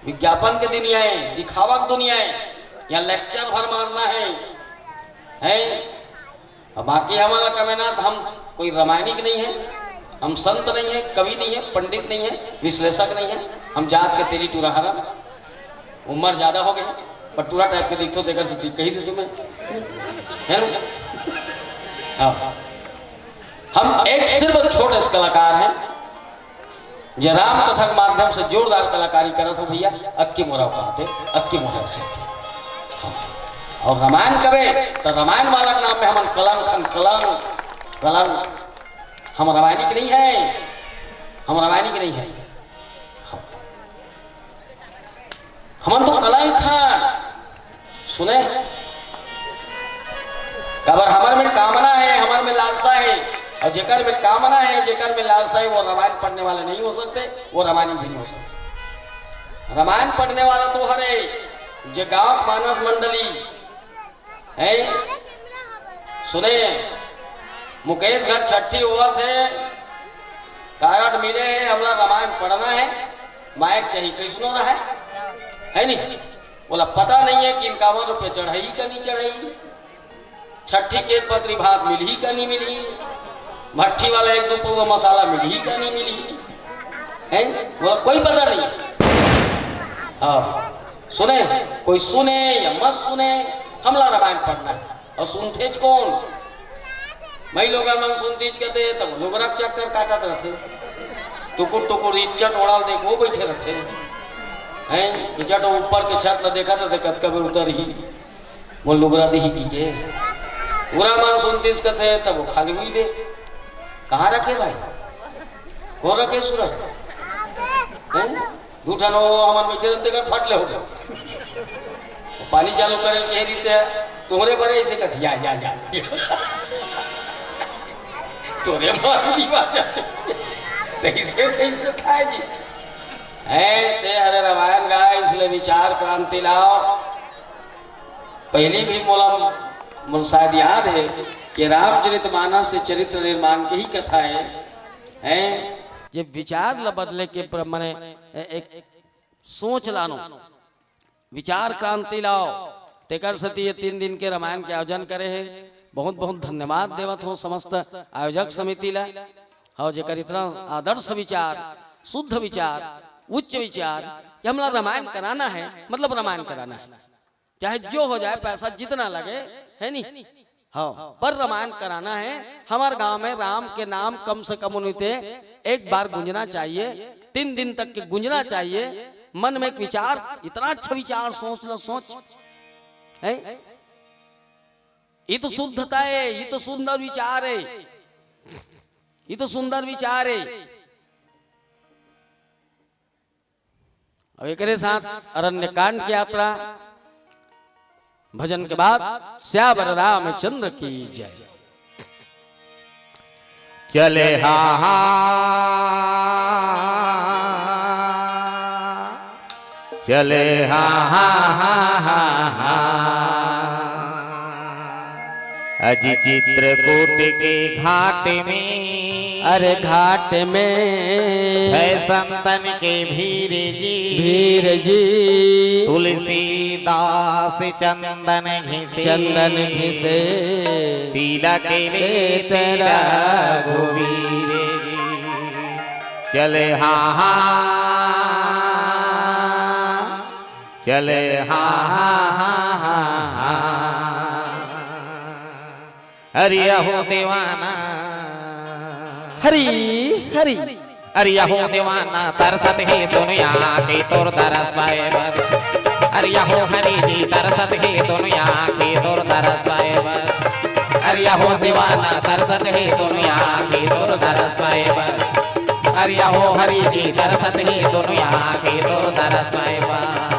विज्ञापन की दुनिया है, दिखावा की दुनिया है। यहाँ लेक्चर भर मारना है, है। अब बाकी हमारा कमेनाथ, हम कोई रामायणिक नहीं है, हम संत नहीं है, कवि नहीं है, पंडित नहीं है, विश्लेषक नहीं है। हम जात के तेली टुरा हरन, उम्र ज्यादा हो गई, पर टुरा टाइप के दिखथो, तेकर से ठीक कही देथो मैं, है ना? हाँ, हम एक सिर्फ छोटे से कलाकार हैं, जे राम कथा के माध्यम से जोरदार कलाकारी करत हो भैया, अतकी मोर औकात हे, अतकी मोर हैसियत हे। हाँ। और रामायण कबे, तो रामायण वाला के नाम में हमन कलंक हन, कलंक, कलंक। हम रामायणिक नहीं है, हम रामायणिक नहीं है। हाँ। हमन तो कलंक हन। सुने? काबर हमर में कामना है, हमर में लालसा है, और जेकर में कामना है, जेकर में लालसा है, वो रामायण पढ़ने वाले नहीं हो सकते, वो रामायणी भी नहीं हो सकते। रामायण पढ़ने वाला तो हरे, जे गांव के मानस मंडली है। सुने, मुकेश घर छट्ठी होवत हे, कारड मिले हे, हमला रामायण पढ़ना है, माइक चाहिए, कैसनो रहे, है नी? बोला, पता नहीं है कि इक्यावन रुपये चढ़ाई का नहीं चढ़ाई, छट्ठी के पत्री भात मिलही का नहीं मिलही, भट्ठी वाला एक दो पौवा मसाला मिलही का नहीं मिलही, है? बोला, कोई पता नहीं। हाँ, सुने, कोई सुने या मत सुने, हमला रामायण पढ़ना है। और सुनथेच कोन? मई लोगन मन सुनतीच कथे, तब लोगरा के चक्कर काटत रथे। टुकुर टुकुर इज्जत ओढ़ल देखो बैठे रथे। हैं? इज्जत ऊपर के छत ला देखत रथे, कतका बेर उतरही। मोर लुगरा दिही की के। पूरा मन सुनतीच कथे, तब वो खाली हुई दे। कहाँ रखे भाई? कौन रखे सूरज? हैं? दू ठन वो हमन बैठे रहते कर फट ले हो गए। पानी चालू करे के रीते, "तुम्हरे बरे ऐसे कर, या, या, या।" तोरे मार दी बात। तैसे, तैसे था जी। हैं, ते हरे रामायण गाय, इसलिए विचार क्रांति लाओ। पहली भी मोला, मोला शायद याद है कि रामचरित मानस से चरित्र निर्माण की ही कथा है, हैं? जे विचार ल बदले के प्र-, मने ए-, एक सोच लानो, विचार क्रांति लाओ, तेकर सेती ये तीन दिन के रामायण के आयोजन करे हे। बहुत बहुत धन्यवाद देवत हों समस्त आयोजक समिति ला, और जेकर इतना आदर्श विचार, शुद्ध विचार, उच्च विचार कि हमला रामायण कराना है, मतलब रामायण कराना है, चाहे जो हो जाए, पैसा जितना लगे, है नी? हाँ, पर रामायण कराना है। हमारे गांव में राम के नाम कम से कम उन्हीं ते एक बार गूंजना चाहिए, तीन दिन तक के गूंजना चाहिए। मन में एक विचार, इतना अच्छा विचार, सोच लो, सोच, है? ये तो शुद्धता है, ये तो सुंदर विचार है, ये तो सुंदर विचार है। अब एकरे साथ अरण्य कांड की यात्रा, भजन के बाद सियावर रामचंद्र की जय। चले हा हा, चले हा हा हा हा हा। अजी चित्रकूट के घाट में, अरे घाट में, है संतन के भीड़ जी, भीड़ जी। तुलसीदास चंदन घिसे, चंदन घिसे, तिलक लेत रघुवीर जी। चले हा हा, चले हा हा हा हा। अरे अहो दीवाना, हरी हरी। अरे अहो दीवाना, तरसत हे दुनिया के तोर दरस पाए बर। अरे अहो हरी जी, तरसत हे दुनिया के तोर दरस पाए बर। अरे अहो दीवाना, तरसत हे दुनिया के तोर दरस पाए बर। अरे अहो हरी जी, तरसत हे दुनिया के तोर दरस पाए बर।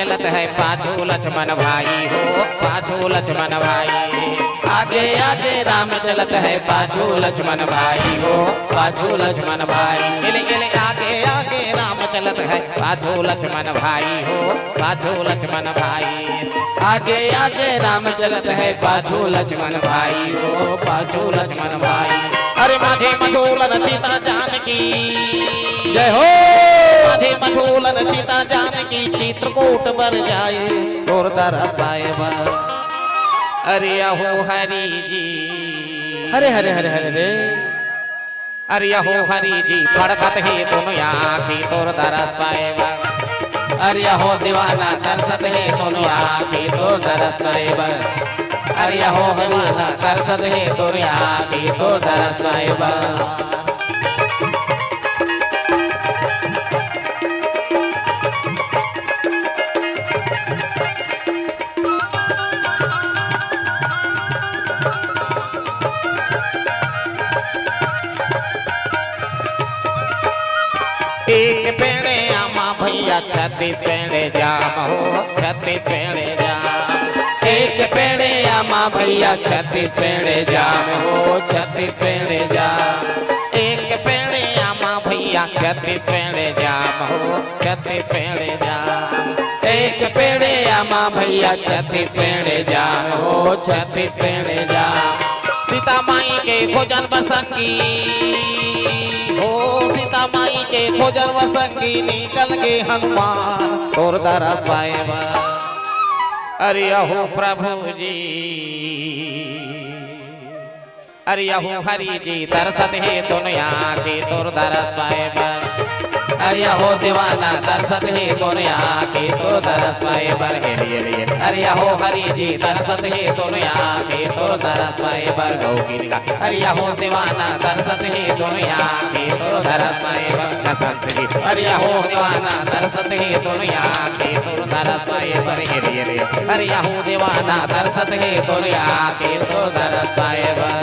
चलत है पाछू लक्ष्मण भाई हो, पाछू लक्ष्मण भाई। आगे आगे राम चलत है पाछू लक्ष्मण भाई हो, पाछू लक्ष्मण भाई। गेले गेले आगे आगे राम चलत है पाछू लक्ष्मण भाई हो, पाछू लक्ष्मण भाई। आगे आगे राम चलत है पाछू लक्ष्मण भाई हो, पाछू लक्ष्मण भाई। अरे माझे मझोलन सीता जानकी। जय हो। माझे मझोलन सीता जानकी चित्रकूट बर जाए तोर दरस पाए बर। अरे अहो हरि जी। हरे हरे हरे हरे रे। अरे अहो हरि जी फड़कत हे दुनिया की तोर दरस पाए बर। अरे अहो दीवाना तरसत हे दुनिया की तोर दरस पाए बर। अरे अहो दीवाना तरसत हे दुनिया की तोर दरस पाए बर। एक पेड़े आमा भैया, छत्तीस पेड़े जाम हो, छत्तीस पेड़े जाम। एक पेड़े आमा भैया, छत्तीस पेड़े जाम हो, छत्तीस पेड़े जाम। एक पेड़े आमा भैया, छत्तीस पेड़े जाम हो, छत्तीस पेड़े जाम। एक पेड़े आमा भैया, छत्तीस पेड़े जाम हो, छत्तीस पेड़े जाम। सीता माई के भोजन बर संगी हो, सीता माई के भोजन बर संगी निकल गे हनुमान तोर दरस पाए बर। अरे अहो प्रभु जी। अरे अहो हरि जी तरसत हे दुनिया की तोर दरस पाए बर। अरे अहो दीवाना तरसत हे दुनिया की तोर दरस पाए बर। हे रे, हे रे, हे रे। अरे अहो हरि जी तरसत हे दुनिया की तोर दरस पाए बर। गौ की निगाह। अरे अहो दीवाना तरसत हे दुनिया की तोर दरस पाए बर। बसंत जी। अरे अहो दीवाना तरसत हे दुनिया की तोर दरस पाए बर। हे रे, हे रे। अरे अहो दीवाना तरसत हे दुनिया की तोर दरस पाए बर।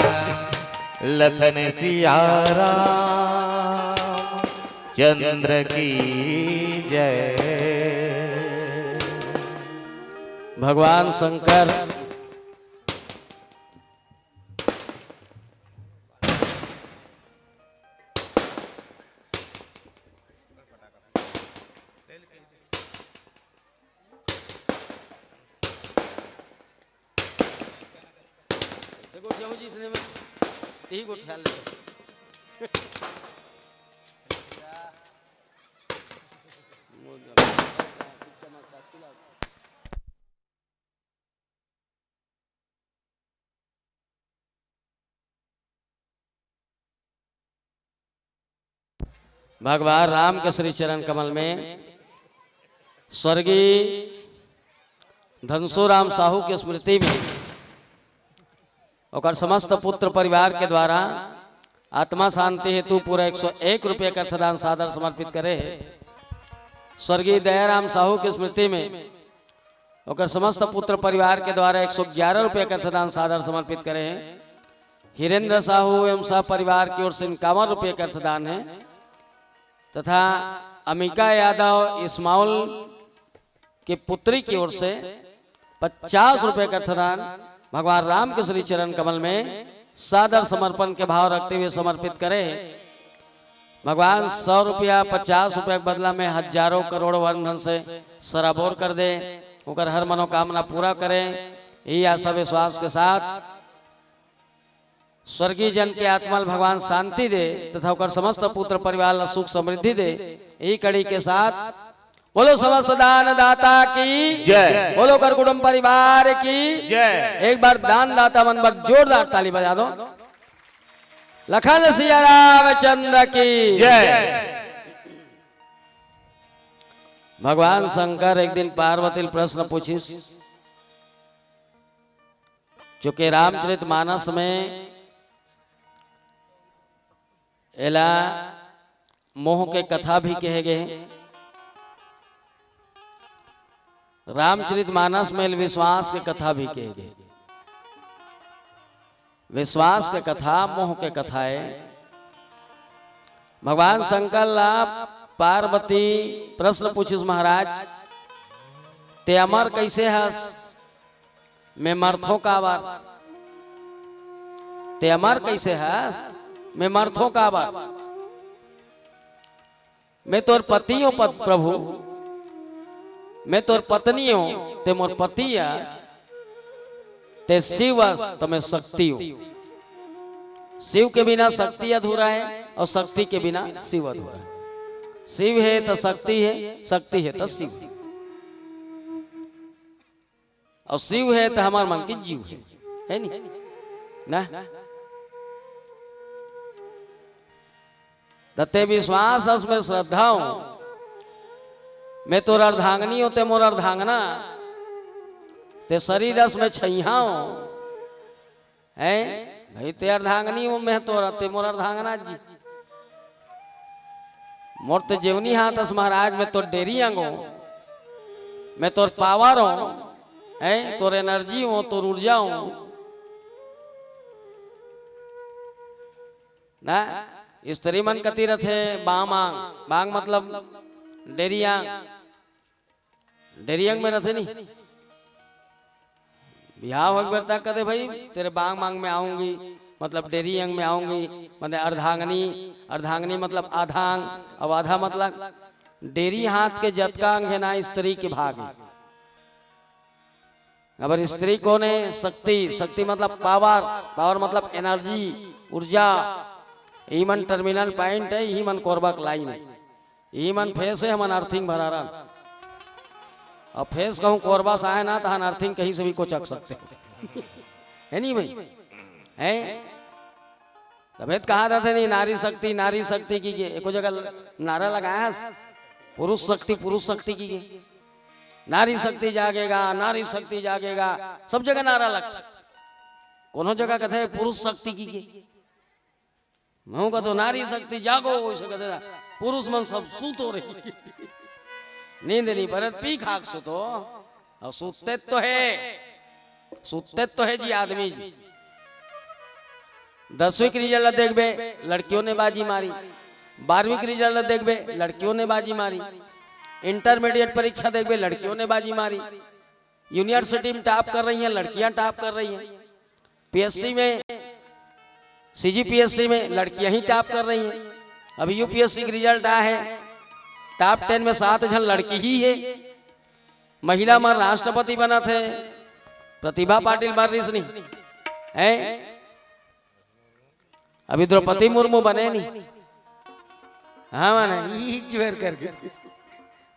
लखन सिया राम चंद्र की जय। भगवान शंकर से गोठियाहू जी, इसने में यही गोठिया ले। भगवान राम के श्री चरण कमल में स्वर्गीय धनसोराम साहू के स्मृति में ओकर समस्त पुत्र परिवार के द्वारा आत्मा शांति हेतु पूरा एक सौ एक रुपये का अर्थदान सादर समर्पित करे हे। स्वर्गीय दयाराम साहू के स्मृति में ओकर समस्त पुत्र परिवार के द्वारा एक सौ ग्यारह रुपये का अर्थदान सादर समर्पित करे हे। हिरेंद्र साहू एवं सह परिवार की ओर से इक्यावन रुपये का अर्थदान है तथा अमिका यादव इस्माउल की पुत्री की ओर से पचास रुपये का अर्थदान भगवान राम के श्री चरण कमल में सादर समर्पण के भाव रखते हुए समर्पित करे। भगवान सौ रुपया, पचास रुपया के बदला में हजारों करोड़ों वर्ण धन से सराबोर कर दे, ओकर हर मनोकामना पूरा करे, यही आशा विश्वास के साथ स्वर्गीय जन के आत्मा ल भगवान शांति दे तथा ओकर समस्त पुत्र परिवार ला सुख समृद्धि दे। यही कड़ी के साथ बोलो समस्त दान दाता की जय। बोलो कर कुटुंब परिवार की जय। एक बार दान दाता मन बर जोरदार ताली बजा दो। लखन सिया रामचंद्र की जय। भगवान शंकर एक दिन पार्वती ल प्रश्न पूछिस, चूंकि रामचरित मानस में एला मोह के कथा भी कहे गए हे। रामचरित मानस में विश्वास के कथा भी कहे गए। विश्वास के कथा, मोह के कथा है। भगवान शंकर ला पार्वती प्रश्न पूछिस, महाराज, ते अमर कइसे हस? मैं मरथों काबर? ते अमर कइसे हस? मैं मरथों काबर? मैं तोर पति हों, पत-, प्रभु, मैं तोर पत्नी हों, ते मोर पति अस, ते शिव अस, त मैं शक्ति हों। शिव के बिना शक्ति अधूरा हे अउ शक्ति के बिना शिव अधूरा हे। शिव हे त शक्ति हे, शक्ति हे त शिव हे। अउ शिव हे त हमर मन के जीव हे, हे नी? ना? त ते विश्वास अस, मैं श्रद्धा हों, मैं तोर अर्धांगिनी हों, ते मोर अर्धांगना अस, ते शरीर अस, मैं छइहां हों, हैं? भाई, ते अर्धांगिनी हों, मैं तोर, ते मोर अर्धांगना जी। मोर ते जेवनी हाथ अस महाराज, मैं तोर डेरी अंग हों, मैं तोर पावर हों, हैं? तोर एनर्जी हों, तोर ऊर्जा हों। ना, स्त्री मन कति रथे बांग मांग, बांग मतलब डेरी अंग, डेरी अंग में रथे नी। बिहाव होय के बेर तक कथे, "भाई, तेरे बांग मांग में आऊंगी, मतलब डेरी अंग में आऊंगी।" मतलब अर्धांगिनी, अर्धांगिनी मतलब आधा अंग, अब आधा मतलब डेरी हाथ के जतका अंग हे ना, स्त्री के भाग हे। अबर स्त्री कोन हे? शक्ति। शक्ति मतलब पावर, पावर मतलब एनर्जी, ऊर्जा। इही मन टर्मिनल पॉइंट हे, इही मन कोरबा के लाइन हे, इही मन फेस हे, हमन अर्थिंग भरारन। अउ फेस कहूं कोरबा से आय ना, तहन अर्थिंग कहीं से भी कोचक सकथे। हे नी भाई? हैं? तभे त कहा रथे नी, नारी शक्ति, नारी शक्ति कहिके। एको जगह नारा लगाय हस, पुरुष शक्ति, पुरुष शक्ति कहिके। नारी शक्ति जागेगा, नारी शक्ति जागेगा, सब जगह नारा लगथे। कोनो जगह कथे पुरुष शक्ति कहिके। महूं कथों नारी शक्ति जागो, वइसे कथे पुरुष मन सब सूतो रही। नींद नइ परे, पी खा के सूतो। अउ सूते तो हे, सूते तो हे जी आदमी जी। दसवीं के रिजल्ट ला देखबे, लड़कियों ने बाजी मारी। बारहवीं के रिजल्ट ला देखबे, लड़कियों ने बाजी मारी। इंटरमीडिएट परीक्षा देखबे, लड़कियों ने बाजी मारी। यूनिवर्सिटी में टॉप कर रही हैं लड़कियां, टॉप कर रही हैं। पीएससी में, सीजीपीएससी में लड़कियां ही टॉप कर रही हैं। अभी यूपीएससी के रिजल्ट आय हे, टॉप टेन में सात झन लड़की ही हे। महिला मन राष्ट्रपति बनत हे, प्रतिभा पाटिल बन रहिस नी, हैं? अभी द्रौपदी मुर्मू बने नी, हाँ, माने, ई जोर करके।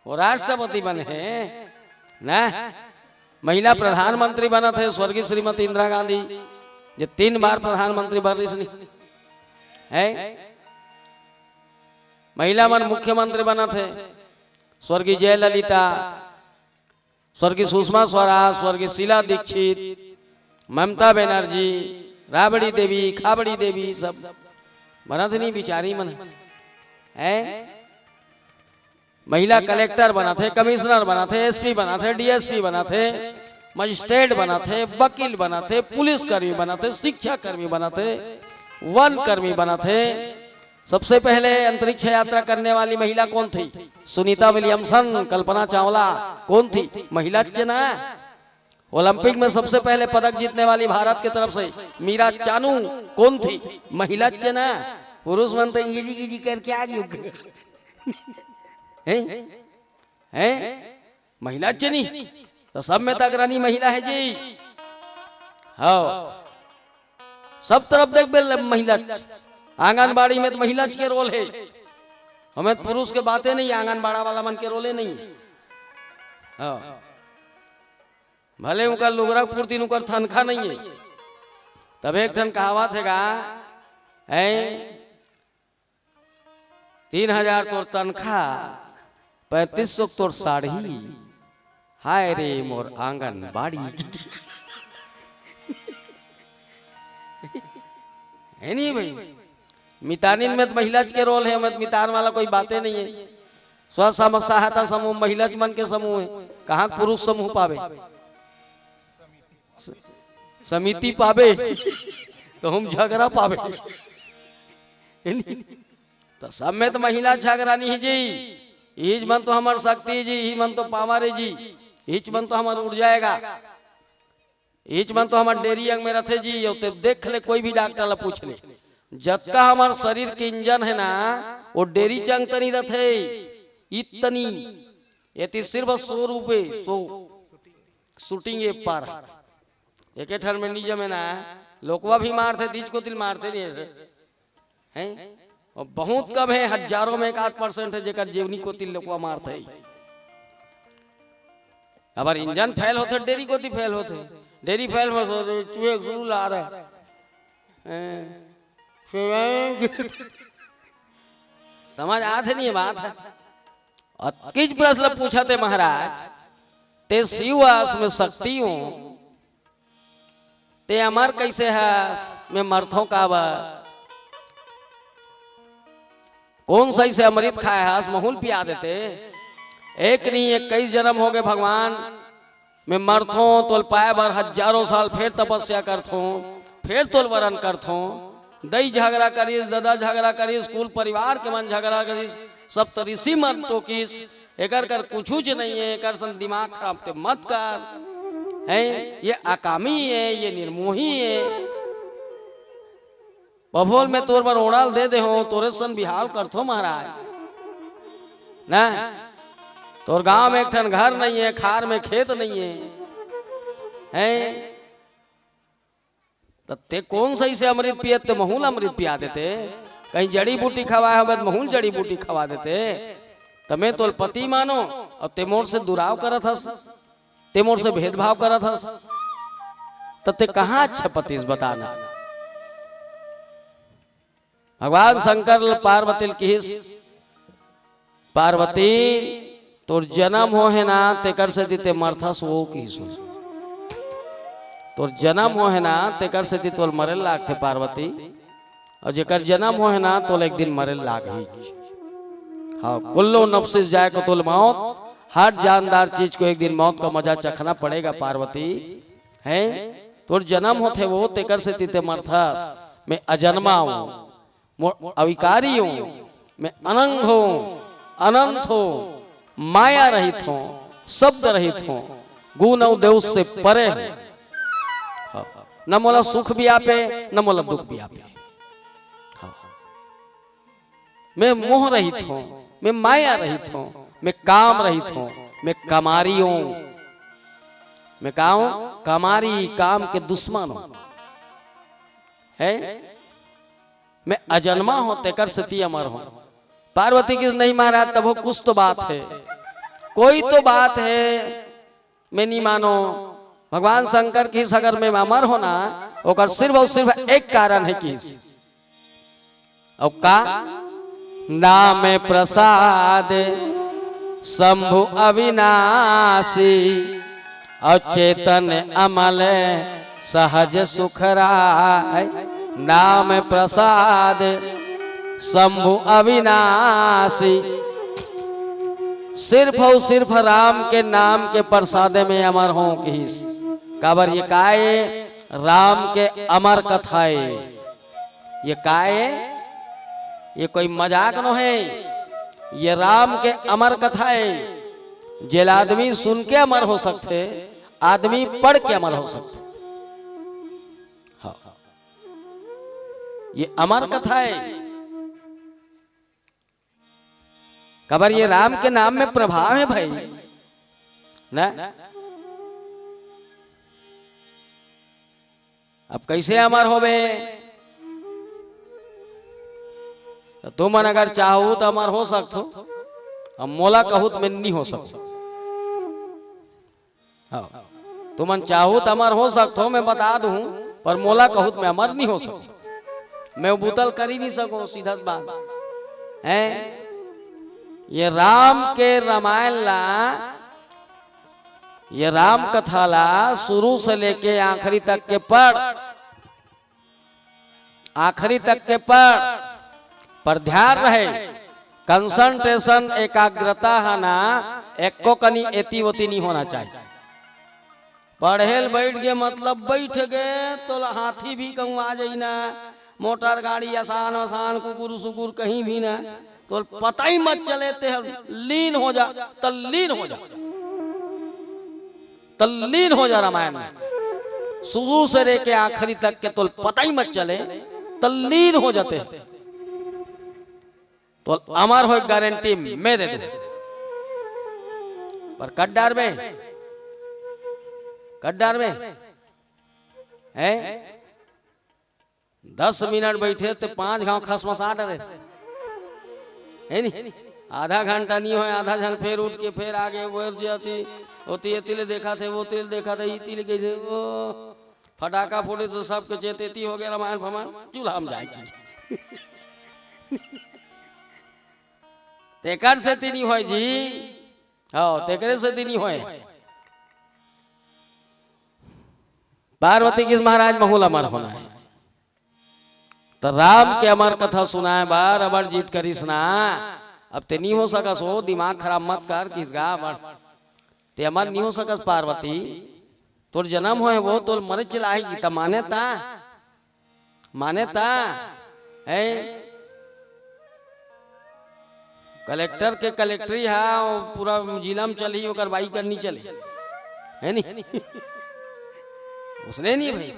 वो राष्ट्रपति बने हे ना, महिला प्रधानमंत्री बनत हे स्वर्गीय श्रीमती इंदिरा गांधी, जे तीन बार प्रधानमंत्री बन रहिस नी, हैं? महिला मन मुख्यमंत्री बनत हे, स्वर्गीय जयललिता, स्वर्गीय सुषमा स्वराज, स्वर्गीय शीला दीक्षित, ममता बनर्जी, राबड़ी देवी, खाबड़ी देवी, सब बनत नी बिचारी मन, हैं? महिला कलेक्टर बनत हे, कमिश्नर बनत हे, एसपी बनत हे, डीएसपी बनत हे, मजिस्ट्रेट बनत हे, वकील बनत हे, पुलिस कर्मी बनत हे, शिक्षा कर्मी बनत हे, वन कर्मी बनत हे। सबसे पहले अंतरिक्ष यात्रा करने वाली महिला कौन थी? सुनीता विलियमसन, कल्पना चावला। कौन थी? महिला च ना। ओलंपिक में सबसे पहले पदक जीतने वाली भारत की तरफ से मीरा चानू कौन थी? महिला च ना। पुरुष मन तो इंगजी गिजी करके आ गए। हैं? हैं? महिला च नी, तो सब में तो अग्रणी महिला हे जी। हाँ, सब तरफ देखबे ल-, महिला च। आंगनबाड़ी में तो महिला च के रोल हे, ओमे तो पुरुष के बाते नहीं, आंगनबाड़ा वाला मन के रोले नहीं हे। हाँ, भले उनकर लुगरा पूर्ति, उनकर तनखा नहीं हे, तब एक ठन कहावत हे गा, ऐ तीन हजार तोर तनखा, पैंतीस सौ तोर साड़ी, हाय रे मोर आंगनबाड़ी। हे नी भाई, मितानिन में तो महिला के रोल हे, में तो मितान वाला कोई बाते नहीं हे। स्व सम-, सहायता समूह महिला मन के समूह हे, कहाँ पुरुष समूह पाबे? स-, समिति पाबे तो हम झगड़ा पाबे। हे नी? त सब में तो महिला झगड़ा नहीं जी, इही मन तो हमर शक्ति जी, इही मन तो पावर हे जी। इच मन तो हमर उड़ जाएगा। इच मन तो हमर डेरी अंग में रथे जी, अउ ते देख ले, कोई भी डॉक्टर ला पूछ ले, जतका हमर शरीर के इंजन हे ना, वो डेरी चंग तनी रथे, इतनी। एती सिर्फ सौ रुपये, सौ। शूटिंग ये पार। एके ठन में नी जमे ना, लोकवा भी मारथे, तीज को तिल मारथे नहीं है। हैं? और बहुत कम है, हजारों में एक आध परसेंट है जेकर जीवनी को तिल लोकवा मारथे। अबर इंजन फेल होथे, डेरी कोती फेल होथे, डेरी फेल होथे, चूहे के शुरू ला रहे हैं। समझ आथे नहीं बात है। अतकिच प्रश्न पूछथे महाराज, ते शिव अस में शक्ति हो, ते अमर कैसे हस? मैं मरथों काबर? कोन सही से अमृत खाए हस, महूं ल पिया देते। एक नहीं, इक्कीस जन्म हो गए भगवान, मैं मरथों, तोल पाए बर हजारों साल फेर तपस्या करथों, फेर तोल वरण करथों। दई झगड़ा करिस, ददा झगड़ा करिस, कुल परिवार के मन झगड़ा करिस, सप्त ऋषि मन टोकिस, एकर कर कुछुच नहीं है, एकर सन दिमाग खराब ते मत कर। हैं, ये अकामी है, ये निर्मोही है। बफोल में तोर बर ओढ़ा ल दे दे हो, तोरे सन बिहाव करथो महाराज। ना, तोर गांव में एक ठन घर नहीं है, खार में खेत नहीं है। हैं? त ते कोन सही से अमृत पियत, ते महूं ल अमृत पिया देते। कहीं जड़ी बूटी खवाए होबे त महूं ल जड़ी बूटी खवा देते। त मैं तोल पति मानो अउ ते मोर से दुराव करत हस, ते मोर से भेदभाव करत हस, त ते कहां अच्छा पति हस बता ना। भगवान शंकर ल पार्वती ल किहिस, पार्वती, तोर जन्म हो हे ना, तेकर सेती ते मरथस वो किहिस। तोर जन्म हो हे ना, तेकर सेती तोल मरे ल लागथे पार्वती। अउ जेकर जन्म हो हे ना, तोल एक दिन मरे ल लागही। हाँ, कुल्लो नफ्सिस जाएकुतुल मौत, हर जानदार चीज को एक दिन मौत का मजा चखना पड़ेगा पार्वती। हैं? तोर जन्म होथे वो, तेकर सेती ते मरथस। मैं अजन्मा हूँ, मो-, अविकारी हूँ, मैं अनंग हूँ, अनंत हूँ, माया रहित हूँ, शब्द रहित हूँ, गुण अउ देउस से परे हूँ। हाँ। न मोला सुख बियापे, न मोला दुख बियापे। हाँ। मैं मोह रहित हूँ, मैं माया रहित हूँ, मैं काम रहित हूँ, मैं कमारी हूँ। मैं का हूँ? कमारी, काम के दुश्मन हूँ। है? मैं अजन्मा हूँ, तेकर सेती अमर हूँ। पार्वती किहिस नहीं महाराज, तभो कुछ तो बात है, कोई तो बात है। मैं नहीं मानो। भगवान शंकर किहिस अगर मैं अमर हूं ना, ओकर सिर्फ अउ सिर्फ एक कारण है किहिस। अउ का? नाम प्रसाद शंभु अविनाशी, अउ चेतन अमल सहज सुख राय। नाम प्रसाद शंभु अविनाशी, सिर्फ अउ सिर्फ राम के नाम के प्रसादे में अमर हों किहिस। काबर ये काय? राम के अमर कथा ए। ये काय? ये कोई मजाक नो है। ये राम के अमर कथा ए। जेला आदमी सुन के अमर हो सकथे, आदमी पढ़ के अमर हो सकथे। हाँ। ये अमर कथा ए। काबर ये राम के नाम में प्रभाव है भाई, ना? अब कैसे अमर होबे? त तुमन अगर चाहू त अमर हो सकथो, अब मोला कहू त मैं नहीं हो सकथो। हाँ। तुमन चाहू त अमर हो सकथो, मैं बता दूं, पर मोला कहू त मैं अमर नहीं हो सकथो। मैं वो बुतल कर ही नहीं सकूं, सीधा बात है। ये राम के रामायण ला, ये राम कथा ला शुरू से लेके आखिरी तक के पढ़, आखिरी तक के पढ़, पर ध्यान रहे, concentration, एकाग्रता है ना, एको कनी एती ओती नहीं होना चाहिए। पढ़े ल बैठ गे, मतलब बैठ गे, तो हाथी भी कहूँ आ जाई ना, मोटर गाड़ी आसान आसान, कुकुर सुकुर कहीं भी ना, तो पता ही मत चले, ते लीन हो जा, तल्लीन हो जा। तल्लीन हो जा रामायण में, शुरू से लेके आखिरी तक के तोल पता ही मत चले, तल्लीन हो जाते। तो अमर हो गारंटी मैं दे दूं। पर कट डार में, कट डार में है, दस मिनट बैठे तो पांच घाव खसमसा डरे, है नी? आधा घंटा नहीं होय, आधा झन फेर उठ के फेर आगे वो जे अति, ओती एती ले देखा थे, वो तिल देखा थे, ई तिल कैसे वो फटाका फोड़े तो सबके चेतेती हो गया, रामायण फमान चूल्हा में जाए की। तेकर से ती नहीं होय जी, हाँ, तेकरे से ती नहीं होय। पार्वती किस महाराज महूल अमर होना है। तो राम के अमर कथा सुनाए बार अबर जीत करिस ना। अब ते नहीं हो सकस हो, दिमाग खराब मत कर, किस गा अबर। ते अमर नहीं हो सकस पार्वती। तोर जन्म होय वो तोर मरे चला ही त माने ता, माने ता है। कलेक्टर के कलेक्टरी हा, वो पूरा जिला में चली, ओकर बाई करनी चले, है नी? उसने नहीं भाई,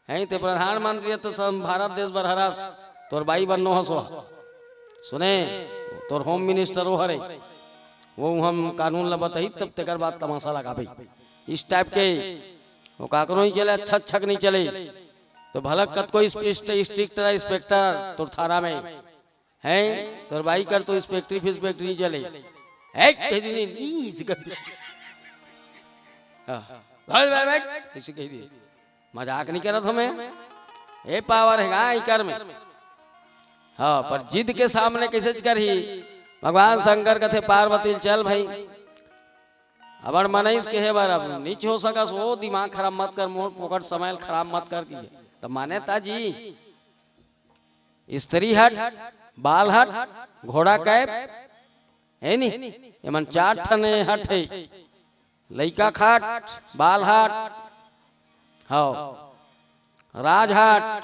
है ते प्रधानमंत्री है तो सब भारत देश भर हरस, तोर बाई बननो हसो। सुने, तोर होम मिनिस्टर वो हरे, वो हम कानून ला बताही तब तेकर बाद तमाशा लगा भाई। इस टाइप के वो काकरो नहीं चले, अच्छा अच्छा के नहीं चले। तो भला कत कोई स्ट्रिक्ट इंस्पेक्टर तोर थाना में है, तोर बाई कर तो इंस्पेक्टरी फिर इंस्पेक्टरी नहीं चले। है, कह दी नहीं, नहीं, इसे कर। हाँ, भाई, भाई, भाई, इसे कह दी। मजाक नहीं करत हूँ मैं, ये पावर है गा इकर में। हाँ, पर जिद के सामने कैसे करही? भगवान शंकर कथे पार्वती ल, "चल भाई, अबड़ मनईस के हे बर अब नीच हो सकस, वो दिमाग खराब मत कर, मोर फोकट समय ल खराब मत कर।" किए त माने ता जी, स्त्री हट, बाल हट, घोड़ा कैप, है नी? एमन चार ठन हट है। लइका खाट, बाल हाट, हव, राज हाट,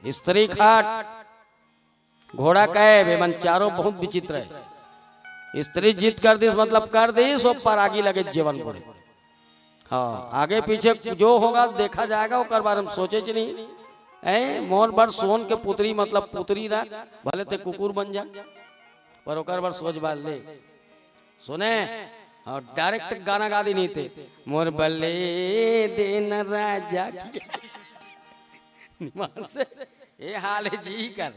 स्त्री खाट, घोड़ा कैब, एमन चारों बहुत विचित्र है। स्त्री जिद कर दिस, मतलब कर दिस, ओपर आगी लगे जीवन बुड़े। हाँ, आगे पीछे जो होगा देखा जाएगा, ओकर बारे में सोचे च नहीं। ए, मोर बर सोन के पुतरी, मतलब पुतरी रख, भले ते कुकुर बन जा, पर ओकर बर सोच बाल ले। सुने, और डायरेक्ट गाना गा दी नहीं ते, "मोर बल्ले देन राजा की।" निमान से, ए हाल है जी कर।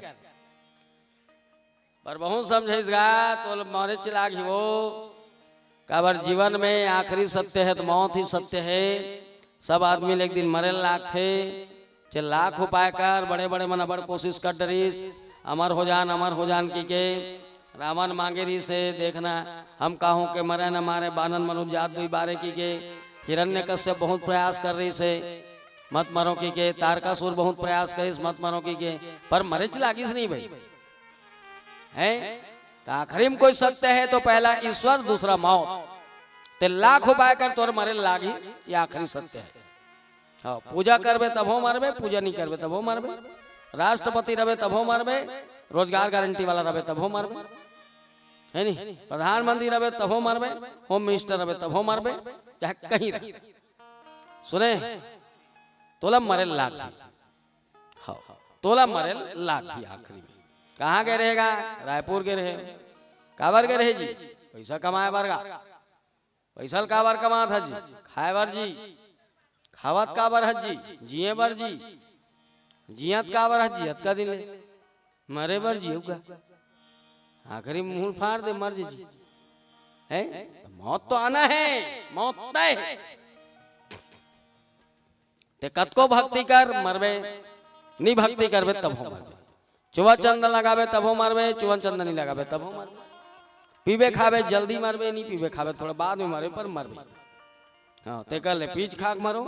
पर बहुत समझे इस गा, तो मरे चला गई वो। काबर जीवन में आखिरी सत्य है, तो मौत ही सत्य है। सब आदमी ल एक दिन मरे लाग थे। चे लाख उपाय कर, बड़े बड़े मन बड़ कोशिश कर डरिस, अमर हो जान, अमर हो जान की के। रावण मांगे रहिस हे, देखना, हम काहू के मरे न मारे, बानन मनु जात दुई बारे की के। हिरण्यकश्यप बहुत प्रयास कर रहिस हे, मत मरो की के। तारकासुर बहुत प्रयास करिस, मत मरो की के, पर मरे च लागिस नहीं भाई। हैं? तो आखिरी में कोई सत्य है तो पहला ईश्वर, दूसरा मौत। ते लाख उपाय कर, तोर मरे लागी, ये आखिरी सत्य है। हाँ, पूजा करबे तभो मरबे, पूजा नहीं करबे तभो मरबे, राष्ट्रपति रबे तभो मरबे, रोजगार गारंटी वाला रबे तभो मरबे, है नी? प्रधानमंत्री रबे तभो मरबे, होम मिनिस्टर रबे तभो मरबे, चाहे कहीं रहे। सुने, तोला मरे लाग, हाँ, तोला मरे लाग ही आखिरी में। कहाँ गए रहेगा? रायपुर गए रहे। काबर गए रहे जी? पैसा कमाए बर गा। पैसा ल काबर कमात हस जी? खाए बर जी। खावत काबर हस जी? जिए बर जी। जियत काबर हस जी? अतका दिन ले मरे बर जीव का। आखिरी मुंह फाड़ दे, मर जे जी। है? मौत तो आना है, मौत तय है। ते कतको भक्ति कर, मरबे, नी भक्ति करबे तभो मरबे। चुवा चंदन लगाबे तभो मरबे, चुवा चंदन नी लगाबे तभो मरबे। पीबे खाबे जल्दी मरबे, नी पीबे खाबे थोड़ा बाद में मरबे, पर मरबे। हाँ, ते कर ले पीच खाक मरो,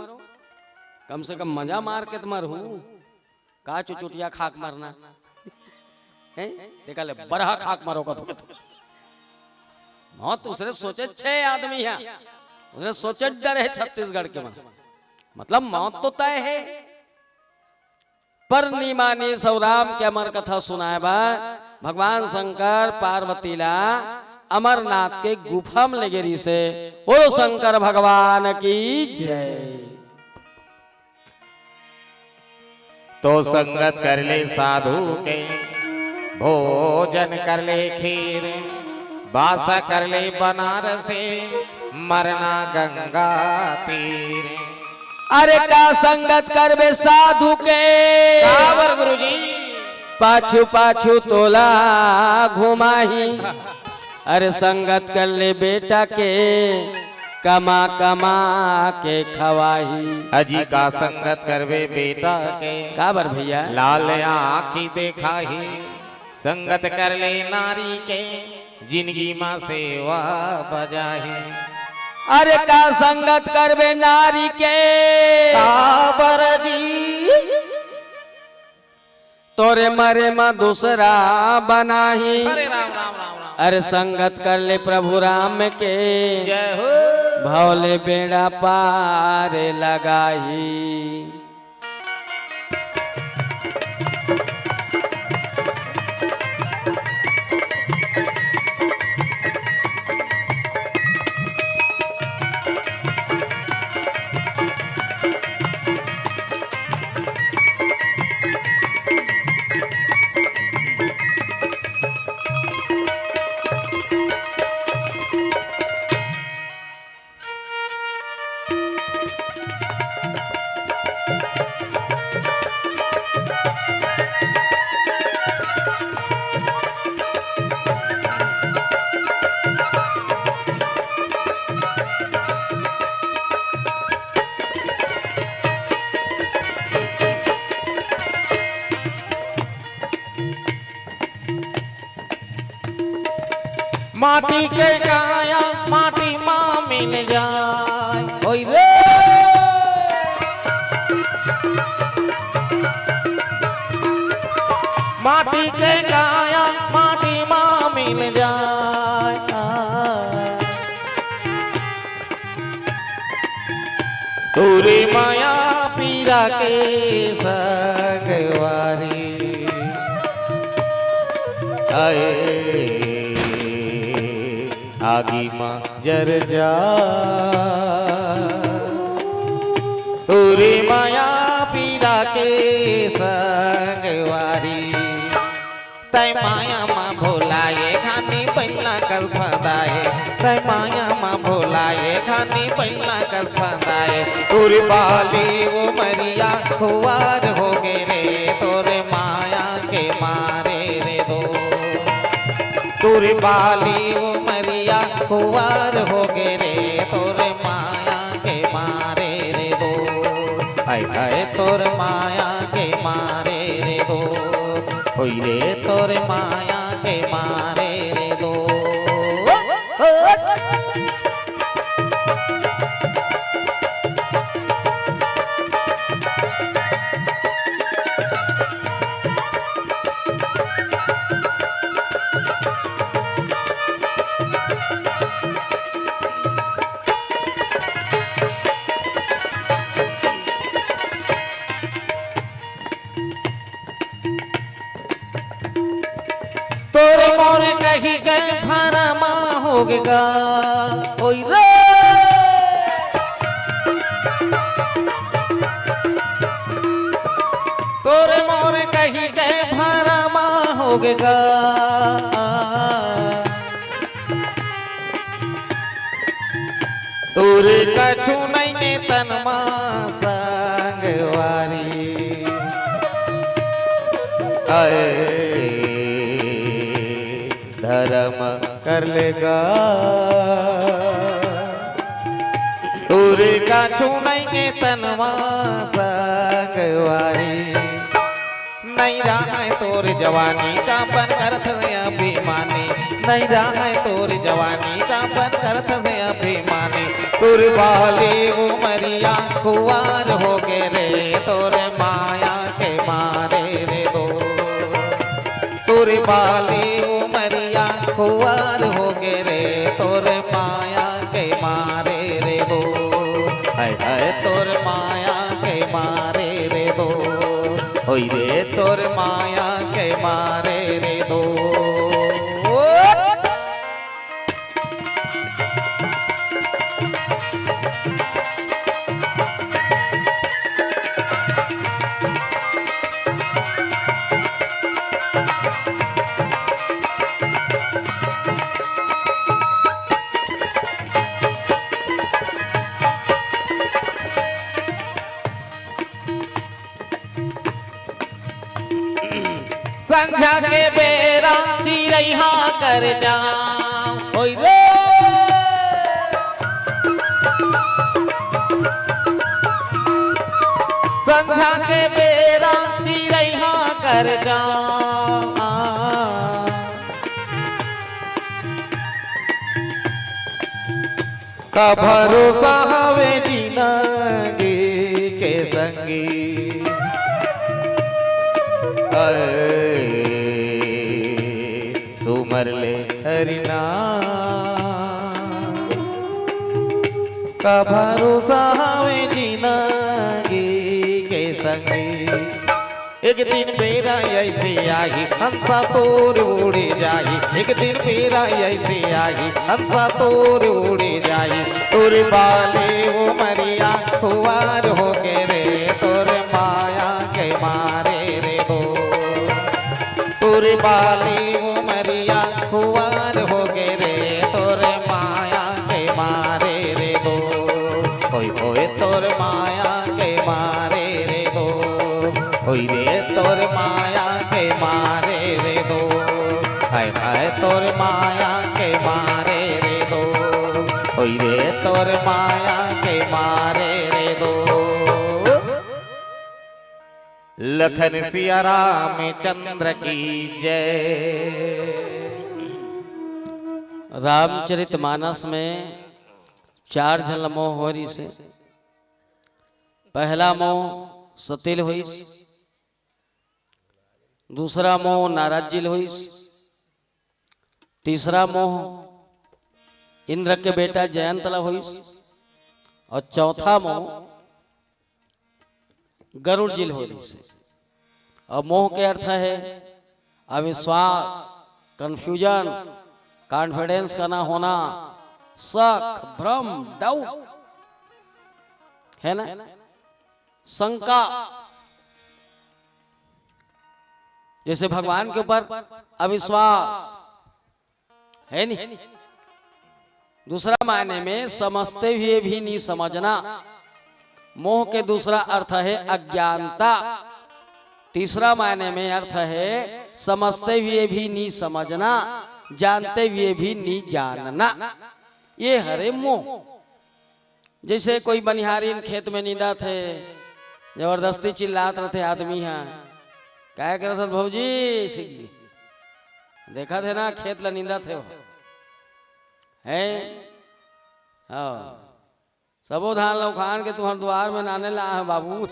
कम से कम मजा मार के तो मरहू। का चुचुटिया खाक मरना? हैं? ते कर ले बरहा खाक मरो का तो। मौत उसने सोचे छे आदमी है, उसने सोचे डरे है छत्तीसगढ़ के मन। मतलब मौत तो तय है। पर नी मानिस अउ राम के अमर कथा सुनाए बर भगवान शंकर पार्वती ला अमरनाथ के गुफा म लेगे रिहिसे। बोलो शंकर भगवान की जय। तो संगत कर ले साधु के, भोजन कर ले खीर, बासा कर ले बनारसी, मरना गंगा तीर। अरे का संगत करबे साधु के, काबर गुरुजी? पाछू पाछू तोला घुमाही। अरे संगत कर ले बेटा के, कमा कमा के खवाही। अजी का संगत करबे बेटा के, काबर भैया? लाल आँखी देखाही। संगत कर ले नारी के, जिनगी मा सेवा बजाही। अरे का संगत करबे नारी के, काबर जी? तोरे मरे मा दूसरा बनाही। अरे राम, राम, राम, राम। अरे संगत कर ले प्रभु राम के, जय हो। भव ले बेड़ा पार लगाही। माटी के काया माटी मा मिल जाय, होई रे। माटी के काया माटी मा मिल जाय। तोरे माया पीरा के संगवारी, आए आगी मा जर जा। तोरे माया पीरा के संगवारी, तै माया मा भोलाए घानी बइला कल फंदाए, तै माया मा भोलाए घानी बइला कल फंदाए। तोर बाली उमरिया खुवार होगे रे, तोर माया के मारे रे दो। तोर बाली उमरिया खुवार होगे रे, तोर माया के मारे रे दो। हाय हाय तोर माया के मारे रे दो। होई रे तोर माया के मारे रे दो। तोर मोर कही के भरमा होगे गा, ओई रे। तोर मोर कही के भरमा होगे गा। तोर कछु नइये तन मा संगवारी। आए धरम कर ले गा। तोर कछु नइये तन मा संगवारी। नइ रहय तोर जवानी का बन करथस अभिमानी, नइ रहय तोर जवानी का बन करथस अभिमानी। तोर बाली उमरिया खुवार होगे रे, तोर माया के मारे रे दो। तोर बाली उमरिया खुवार होगे रे, तोर माया के मारे रे दो। हाय हाय तोर माया के मारे रे दो। होई रे तोर माया के मारे रे दो। संझा के बेरा चिरई हा कर जाम। ओई रे। संझा के बेरा चिरई हा कर जाम। का भरोसा हवे जिनगी के संगी। अरे, सुमर ले हरि नाम। का भरोसा हवे जिनगी के संगी। एक दिन बेरा ऐसे आही, हंसा तोर उड़े जाही। एक दिन बेरा ऐसे आही, हंसा तोर उड़े जाही। तोर बाले उमरिया खुवार होके रे, तोर माया के मारे रे दो। तोर बाले उमरिया खुवार होके रे, तोर माया के मारे रे दो। ओए ओए तोर माया के मारे रे दो। ओई रे तोर माया के मारे रे दो। हाय हाय तोर माया के मारे रे दो। ओई रे तोर माया के मारे रे दो। लखन सिया रामचंद्र की जय। रामचरित मानस में चार झन ल मोह होय रिहिसे। पहला मोह सती ल होइस, दूसरा मोह नारद जी ल होइस, तीसरा मोह इंद्र के बेटा जयंत ल होइस और चौथा मोह गरुड़ जी ल होय रिहिसे। और मोह के अर्थ हे अविश्वास, कन्फ्यूजन, कॉन्फिडेंस का ना होना, शक, भ्रम, डाउट, है ना, शंका। जैसे भगवान के ऊपर अविश्वास, है नहीं? दूसरा मायने में समझते हुए भी नहीं समझना। मोह के दूसरा अर्थ है अज्ञानता। तीसरा मायने में अर्थ है समझते हुए भी नहीं समझना, जानते हुए भी नहीं जानना। ये हरे मोह। जैसे कोई बनिहारिन खेत में नींदत हे, जबरदस्ती चिल्लात रथे आदमी ह, "काय करत हस भौजी?" ऐसे की देखत हे ना, खेत ला नींदत हे वो। हैं? हाँ। सबो धान ला उखान के तुहर दुआर में नाने ला हे बाबू।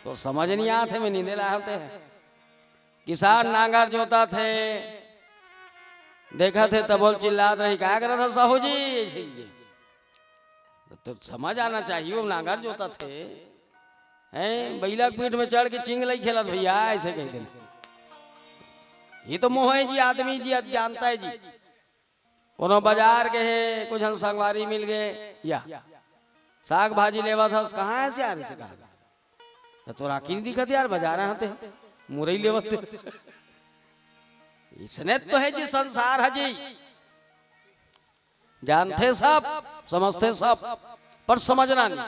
तो समझ नहीं आत हे, मैं नींदे ला हे ते। किसान नांगर जोतत हे, देखत हे, तभो ले चिल्लात रही, "काय करत हस साहू जी?" ऐसे ही। तो समझ आना चाहिए, वो नांगर जोतत हे, हैं, बइला के पीठ में चढ़ के चिंगलई खेलत भैया, ऐसे कह देना। ये तो मोह है जी, आदमी जी अज्ञानता है जी। कोनो बाजार गे हे, कुछ झन संगवारी मिल गे, या साग भाजी लेवत हस, "कहाँ हे सियार?" से कहा, "त तोर आँखी नहीं दिखत यार, बाजार आते मुरई लेवत।" इसने तो है जी संसार है जी, जानथे सब, समझथे सब, पर समझना नहीं।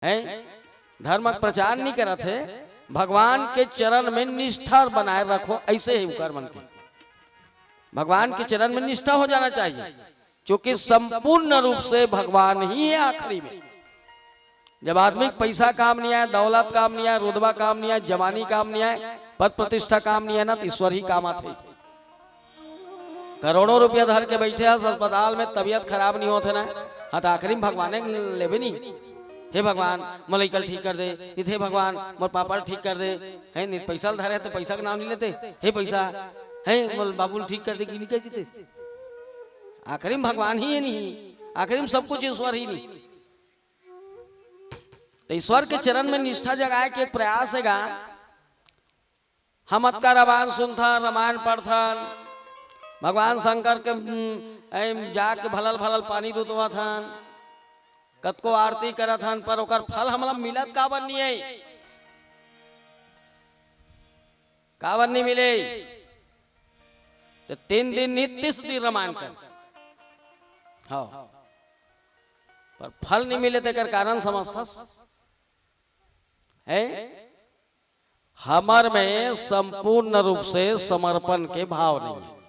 हैं? धर्म के प्रचार नहीं करत हे, भगवान के चरण में निष्ठा बनाए रखो, ऐसे ही उकर मन के। भगवान के चरण में निष्ठा हो जाना चाहिए, क्योंकि संपूर्ण रूप से भगवान ही है आखिरी में। जब आदमी के पैसा काम नहीं आए, दौलत काम नहीं आए, रुतबा काम नहीं आए, जवानी काम नहीं आए, पद प्रतिष्ठा काम नहीं आए ना, तो ईश्वर ही काम आथे। करोड़ों रुपया धर के बैठे हस अस्पताल में, तबीयत खराब नहीं होत हे ना, हाँ, तो आखिरी में भगवान लेबे नहीं। "हे भगवान, मोर लइका ल ठीक कर दे", नहीं तो "हे भगवान, मोर पापा ल ठीक कर दे", है नहीं, पैसा ल धरे तो पैसा का नाम नहीं लेते, "हे पैसा, है मोर बाबू ल ठीक कर दे", कि नहीं कह देते? आखिरी में भगवान ही है नहीं, आखिरी में सब कुछ ईश्वर ही नहीं। तो ईश्वर के चरण में निष्ठा जगाए के एक प्रयास हे गा। हम अतका रामायण सुनथन, रामायण पढ़थन, भगवान शंकर के, उम, ऐ, जाके भलल भलल पानी दुतवत हन, कतको आरती करत हन, पर ओकर फल हमला मिलत काबर नहीं है? काबर नहीं मिले? तो तीन दिन नित्य स्तुति रामायण कर। हाँ, पर फल नहीं मिले, तेकर कारण समझथस? है, हमर में संपूर्ण रूप से समर्पण के भाव नहीं है।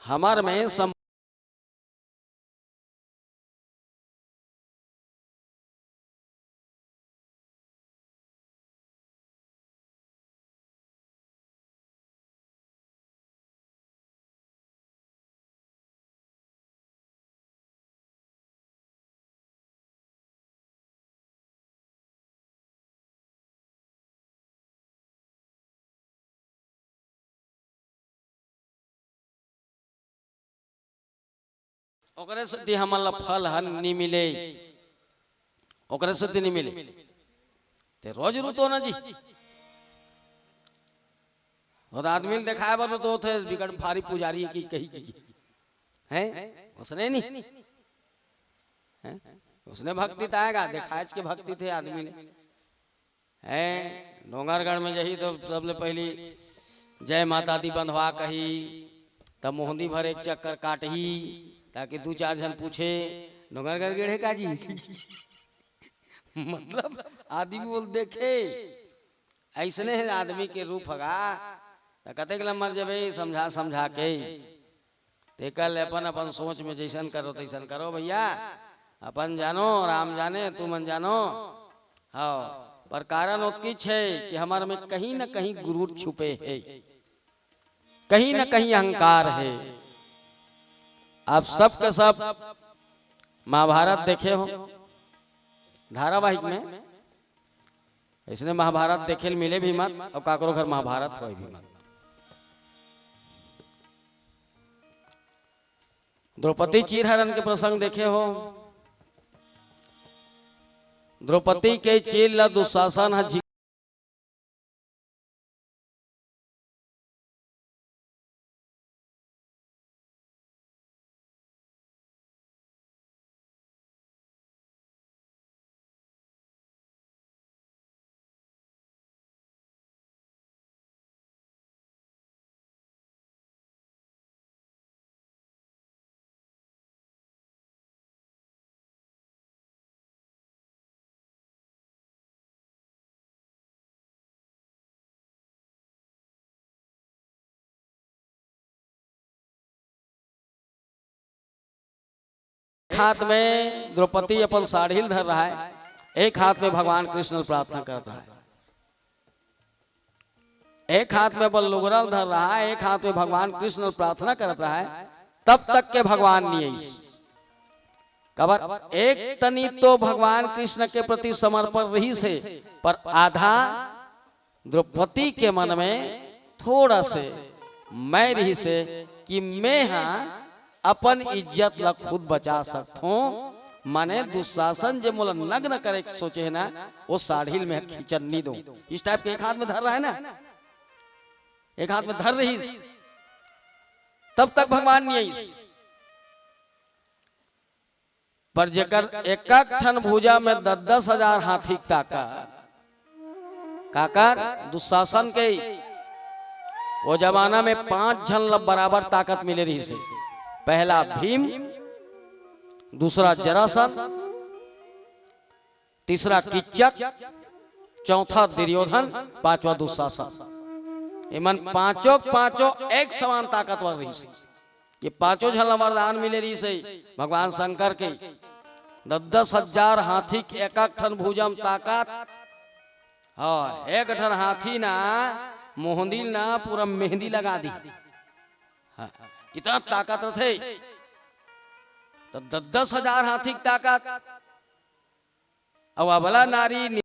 हमर में सम- ओकरे सेती हमन ला फल ह नी मिले, ओकरे सेती नी मिले। ते रोज रुतो ना जी, वो तो आदमी ल देखाए बर रुतो थे, बिकट भारी पुजारी की कही की, हैं? उसने नहीं, हैं? उसने भक्ति त आएगा, देखाएच के भक्ति थे आदमी ने। हैं, डोंगरगढ़ में जही तो सबले पहली जय माता दी बंधवा कही, तब मोहंदी भर एक चक्कर काटही, ताकि दू चार झन पूछे, "डोंगरगढ़ गेड़े का जी?" मतलब आदमी बोल देखे, ऐसने है आदमी के रूप हगा, त कतेक लम्बर जबे समझा समझा के। तेकर ले अपन अपन सोच में जैसन करो तैसन करो भैया, अपन जानो, राम जाने, तुमन जानो। हाँ, पर कारण ओतकीच है कि हमर में कहीं न कहीं गुरूर छुपे है, कहीं न कहीं अहंकार है। आप सब के सब महाभारत देखे हो धारावाहिक में, इसने महाभारत देखे ल मिले भी मत और काकरो घर महाभारत होए भी मत। द्रौपदी चीरहरण के प्रसंग देखे हो, द्रौपदी के चीर ला दुशासन ह झि- एक हाथ में द्रौपदी अपन साड़ील धर रहा है, एक हाथ में भगवान कृष्ण प्रार्थना करत रहा है। एक हाथ में अपन लुगरा धर रहा है, एक हाथ में भगवान कृष्ण प्रार्थना करत रहा है। तब तक के भगवान नहीं आइस। काबर एक तनी तो भगवान कृष्ण के प्रति समर्पण रहिस हे, पर आधा द्रौपदी के मन में थोड़ा से मैं रहिस हे कि मैं हा अपन इज्जत ला खुद बचा सकथों। माने दुशासन जे मोला नग्न करे के सोचे हे ना, वो साड़ील में खींचन नहीं दो। इस टाइप के एक हाथ में धर रहा है ना, एक हाथ में धर रहिस, तब तक भगवान नहीं आइस। पर जेकर एक एक ठन भुजा में दस दस हजार हाथी के ताकत, काकर दुशासन के, वो जमाना में पांच झन ल बराबर ताकत मिले रहिस हे। पहला भीम, दूसरा जरासंध, तीसरा किच्चक, चौथा दुर्योधन, पांचवा दुशासन। एमन पांचों के पांचों एक समान ताकतवर रहिस हे। ये पांचों झन ला वरदान मिले रहिस हे भगवान शंकर के। दस दस हजार हाथी के एक एक ठन भुजा म ताकत। हाँ, एक ठन हाथी ना मोहंदी ना पूरा मेहंदी लगा दी। हाँ, इतना ताकत रथे। तो दस दस हजार हाथी के ताकत। अब अबला नारी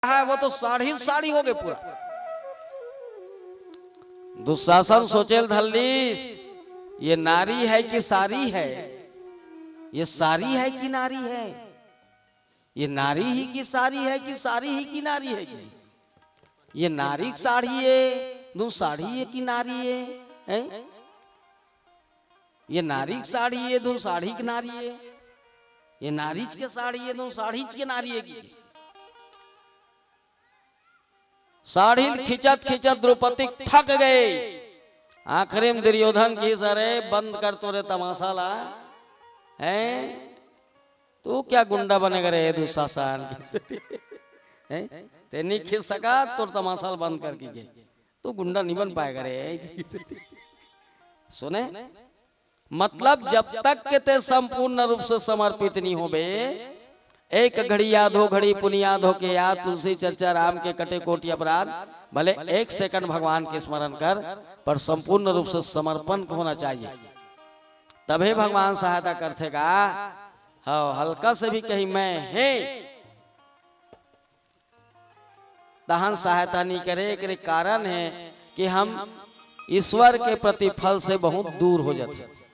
है, वो तो साढ़ी साढ़ी हो गए पूरा। दुशासन सोचेल धल्लीस, ये नारी है कि सारी है? ये सारी है कि नारी है? ये नारी ही की सारी है कि सारी ही की नारी है? ये नारी की साढ़ी है, दू साढ़ी है कि नारी है? हैं? ये नारी की साढ़ी है, दू साढ़ी की नारी है? ये नारीच के साढ़ी है, दू साढ़ीच के नारी है कि? साढ़ी ल खिंचत खिंचत द्रौपदी थक गए। आखिरी में दुर्योधन कहिस, "अरे बंद कर तोरे तमाशा ला, हैं? तू क्या गुंडा बनेगा रे दुशासन?" हैं? "ते नहीं खींच सका, तोर तमाशा ला बंद करके गे। तू गुंडा नहीं बन पाएगा रे।" सुने, मतलब जब तक के ते संपूर्ण रूप से समर्पित नहीं होबे, एक घड़ी या दो घड़ी पुनि याद होके याद, तुलसी चर्चा, राम के कटे कोटि अपराध, भले एक सेकंड भगवान के स्मरण कर, पर संपूर्ण रूप से समर्पण होना चाहिए, तभे भगवान सहायता करथे गा। हाँ, हल्का से भी कहीं मैं हे तहन सहायता नहीं करे। एकरे कारण है कि हम ईश्वर के प्रतिफल से बहुत दूर हो जाते।